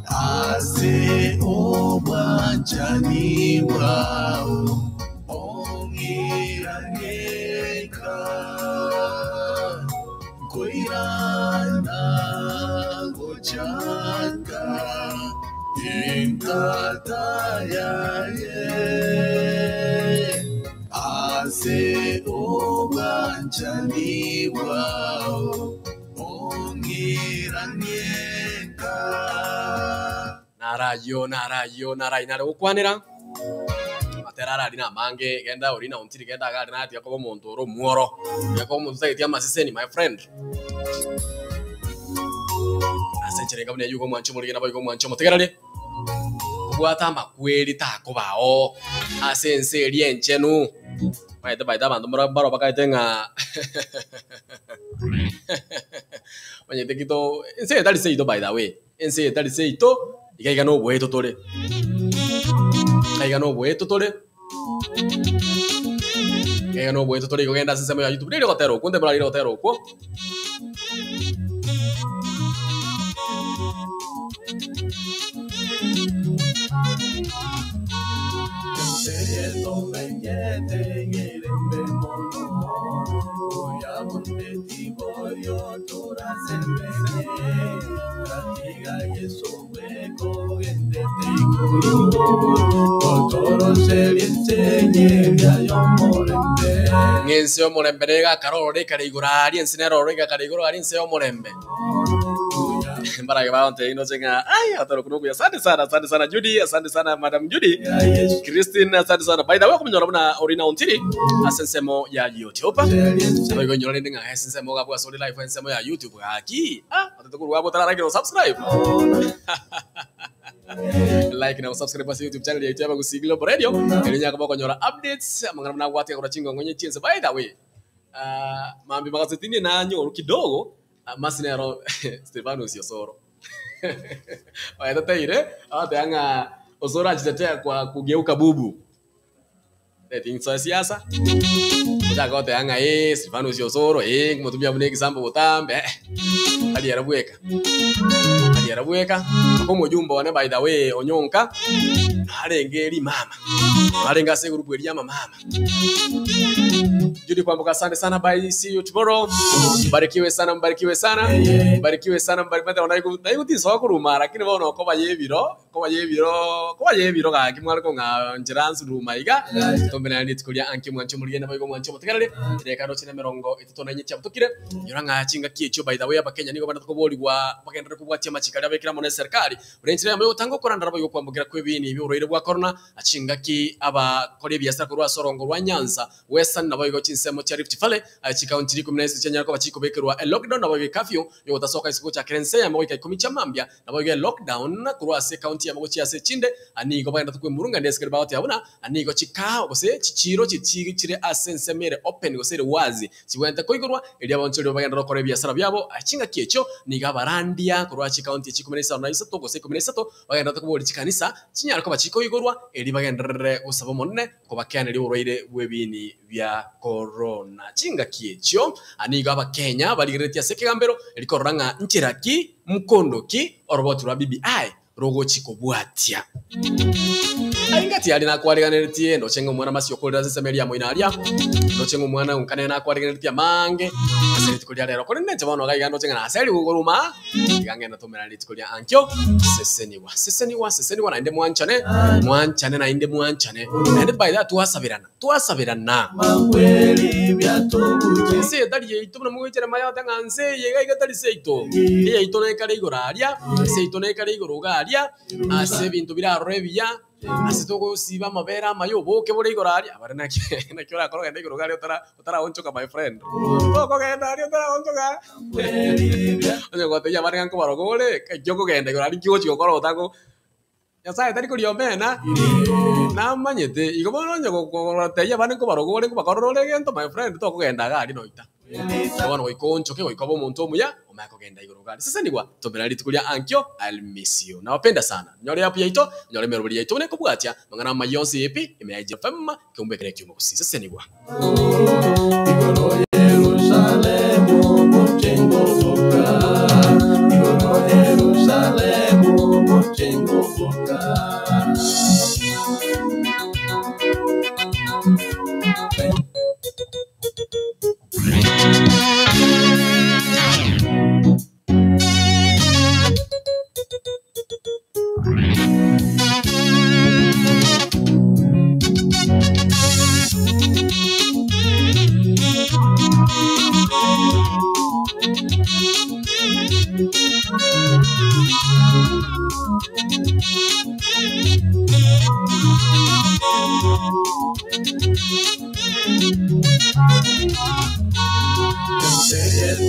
Ase obwanchani bwao ong'iraneka, nkoirana gochaka enkata yaye. Ase obwanchani bwao Ong'iranieka. Naro ayio, naro ayio, naro ayio nare gokwanera, amatera arari namange, genda oria na ontiri genda iga aria natiga koba omonto ore omworo, tiga koba omonto otageti amaseseni my friend. Ase enchera enga buna eyio igo omwanche omorige naboigo omwanche omotegereri, obwate amakweri takobao ase ense eria enchenu. Omanyete by the abanto mbaro mbaro bakaete ng'a omanyete ki to ense eye tari seito by the way, ense eye tari seito, iga iga na oboeto tore, iga iga na oboeto tore, iga iga na oboeto tore igo genda ase ensemo ya YouTube riria ogotera okwo, nte morarire ogotera okwo. Ng'ense y'omorembe nigo egakara ororo ekare igoro aaria, ense nere ororo egakara igoro aaria ense y'omorembe. Mbarage bagontebia indoche ng'a ai otoro okwo nokuya. Asante sana, asante sana Judy, asante sana Madam Judy, Christine, asante sana. By the way, okomonyora buna Orina Ontiri ase ensemo ya YouTube. Naboigo inyora rende ng'a ase ensemo gabwo ase ore live ensemo ya YouTube gaki. Ah, otete korwa abwo otararagera osubscribe. Like na gosubscribe ase YouTube channel yaito ya Abagusii Global Radio. Erio onyare koba okonyora updates amang'ana buna agwatiga korwa chingongo onye chiense. By the way, ah, mambia magasetini nanyorwa kidogo Masi nero Stefanos Osoro oetateire agoteba ng'a Osoro ajitetea kwa kugeuka bubu. Reti nsoe siasa, ochake goteba ng'a ee Silvanus Osoro, ee nkomotumia buna egesambo botambe, eh, tari ere bweka, tari ere bweka. Mpaka omojumbe one by the way Onyonka, narenge rimama, narenge ase egroup eria ya amamama. Judy Kwamboka, asante sana, bye, see you tomorrow. Mbarikiwe sana, mbarikiwe sana, mbarikiwe sana, mbarikiwe sana. Naigu tinsoa koruma, lakini bono okoba yebiro Koba y'ebiro, koba y'ebiro gaki mware kong'a nchera nsuduma iga, tombe naende rituko ria anki omwanchi omorigeni naboigo omwanchi omotegereri, ereka roche na emerongo etato na enye chiabutokire, nyora ng'a chingaki echio by the way abakenya nigo banarete koborigwa bagenderere kobwatia amachiko aria abekire amo neserikari, buna enchera eyemo yogotanga okorandera boigo okwambokera kw'ebiini bi'oborwaire bwa korona, chingaki abakori ebiasara korwa ase orongo rwa Nyanza, Western naboigo chinsemo chia Rift Valley, chikaunti rikomi na isato chianyara koba chikobekerwa elockdown naboigo ecurfew yogotasoka isiko gochakera ense eyemo goika ikomi chia mambia. Naboigo elockdown korwa ase ekaunti yamo gochia ase echinde, nigo bagenderete kwemurungania ase ekero bagoteba buna nigo chikao gose chichiiro chire ase ensemo ere open gose ere wazi chibwenerete koigorwa erio abanchori bagenderere gokora ebiasara biabo. Chingaki echio nigo abarandia korwa chikaunti echi ikomi na isano na isato gose ikomi na isato bagenderete koboria chikanisa chinyare koba chikoigorwa erio bagenderere gosaba Omonene kobakeaneria oborwaire bw'ebiini bia korona. Chingaki echio nigo Abakenya barigereretie ase ekegambero erio korora ng'a nchera ki, mkondo ki oroboti rwa BBI rogochi kobwatia. Aingati aria nakwariganeretie, ndoche ng'a omwana Masiya okorire ase ensemo eria ya moino aria, ndoche ng'a omwana onkane nakwariganeretie amange ase rituko ria rero. Korende inche bono iga iga ndoche ng'a naserigwe korwa aa, iga ngende tomerane rituko ria ankio, sesenigwa, sesenigwa, sesenigwa naende mwanchane, mwanchane naende mwanchane, naende by the way twasabirana. Twasaberana. Ense etari yaito buna mogoichera mayote ng'a nse eye iga iga tari seito. Eyaito nekare igoro aria, seito nekare igoro iga aria, ase ebinto bire aroro ebiya, ase togosiba amabere amaya oboke bore igoro aria. Abare naki naki orakore ogende igoro iga aria otara otaraonchoka my friend. Tokogenda aria otaraonchoka. Onye gotebia abande ng'a nkobaroka ore, ekio okogenda igoro aria nki ogochi gokora otago. Nyasae tari koria omena, namanyete. Igo bono onye gotebia abande nkobaroga ore nkobakorera ore egento, my friend, tokogenda iga aria noita. Igo bono goika oonchoke, goika obe omonto omuya, omanye kogenda igoro iga aria. Sesenigwa, tomerane rituko ria ankio, I'll miss you. Nawapenda sana. Nyore app yaito, nyore emeroberi yaito buna ekobwatia, amang'ana amaya onsi pi, ime ya Ig FM, ekeumbu ekere ekiumo gusii. Sesenigwa. Igoro Yerusalemu mochengoboka, Igoro Yerusalemu mochengoboka.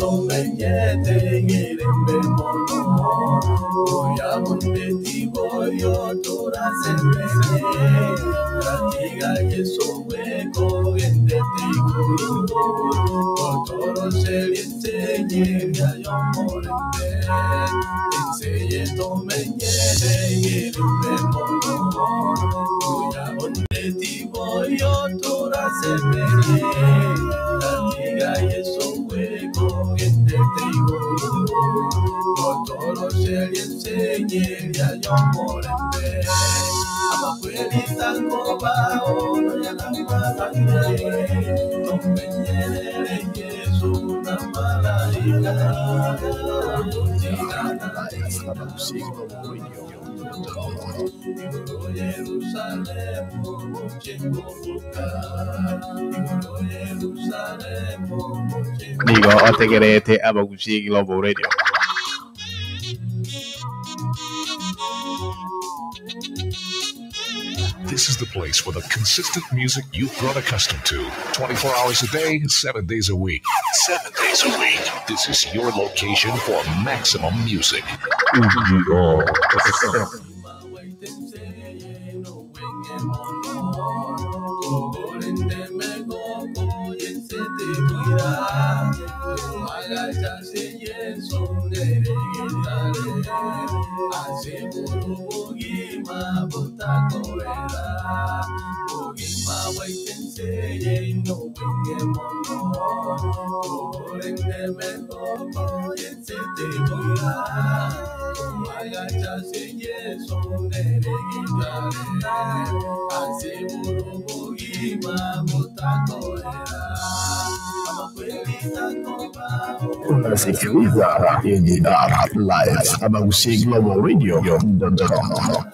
Tomenyete ng'erembe mono, oya bonde tiborio torasemene, gatiga Yeso bweko gendete igoro, otoroserie ensenye riayomorembe, enseye tomenyete ng'erembe mono, oya bonde tiborio torasemene, gatiga Yeso bweko gendete igoro, otoroserie ensenye riayomorembe, amakweri takobao noyanamabangire, tomenyerere Yesu na malaika, Igoro Yerusalemu mochengoboka, Igoro Yerusalemu mochengoboka. Nigo otegerete Abagusii Global Radio. This is the place for the consistent music you've grown accustomed to. 24 hours a day, 7 days a week. 7 days a week. This is your location for maximum music. Unasikiliza AJR Live Abagusii Global Radio.com.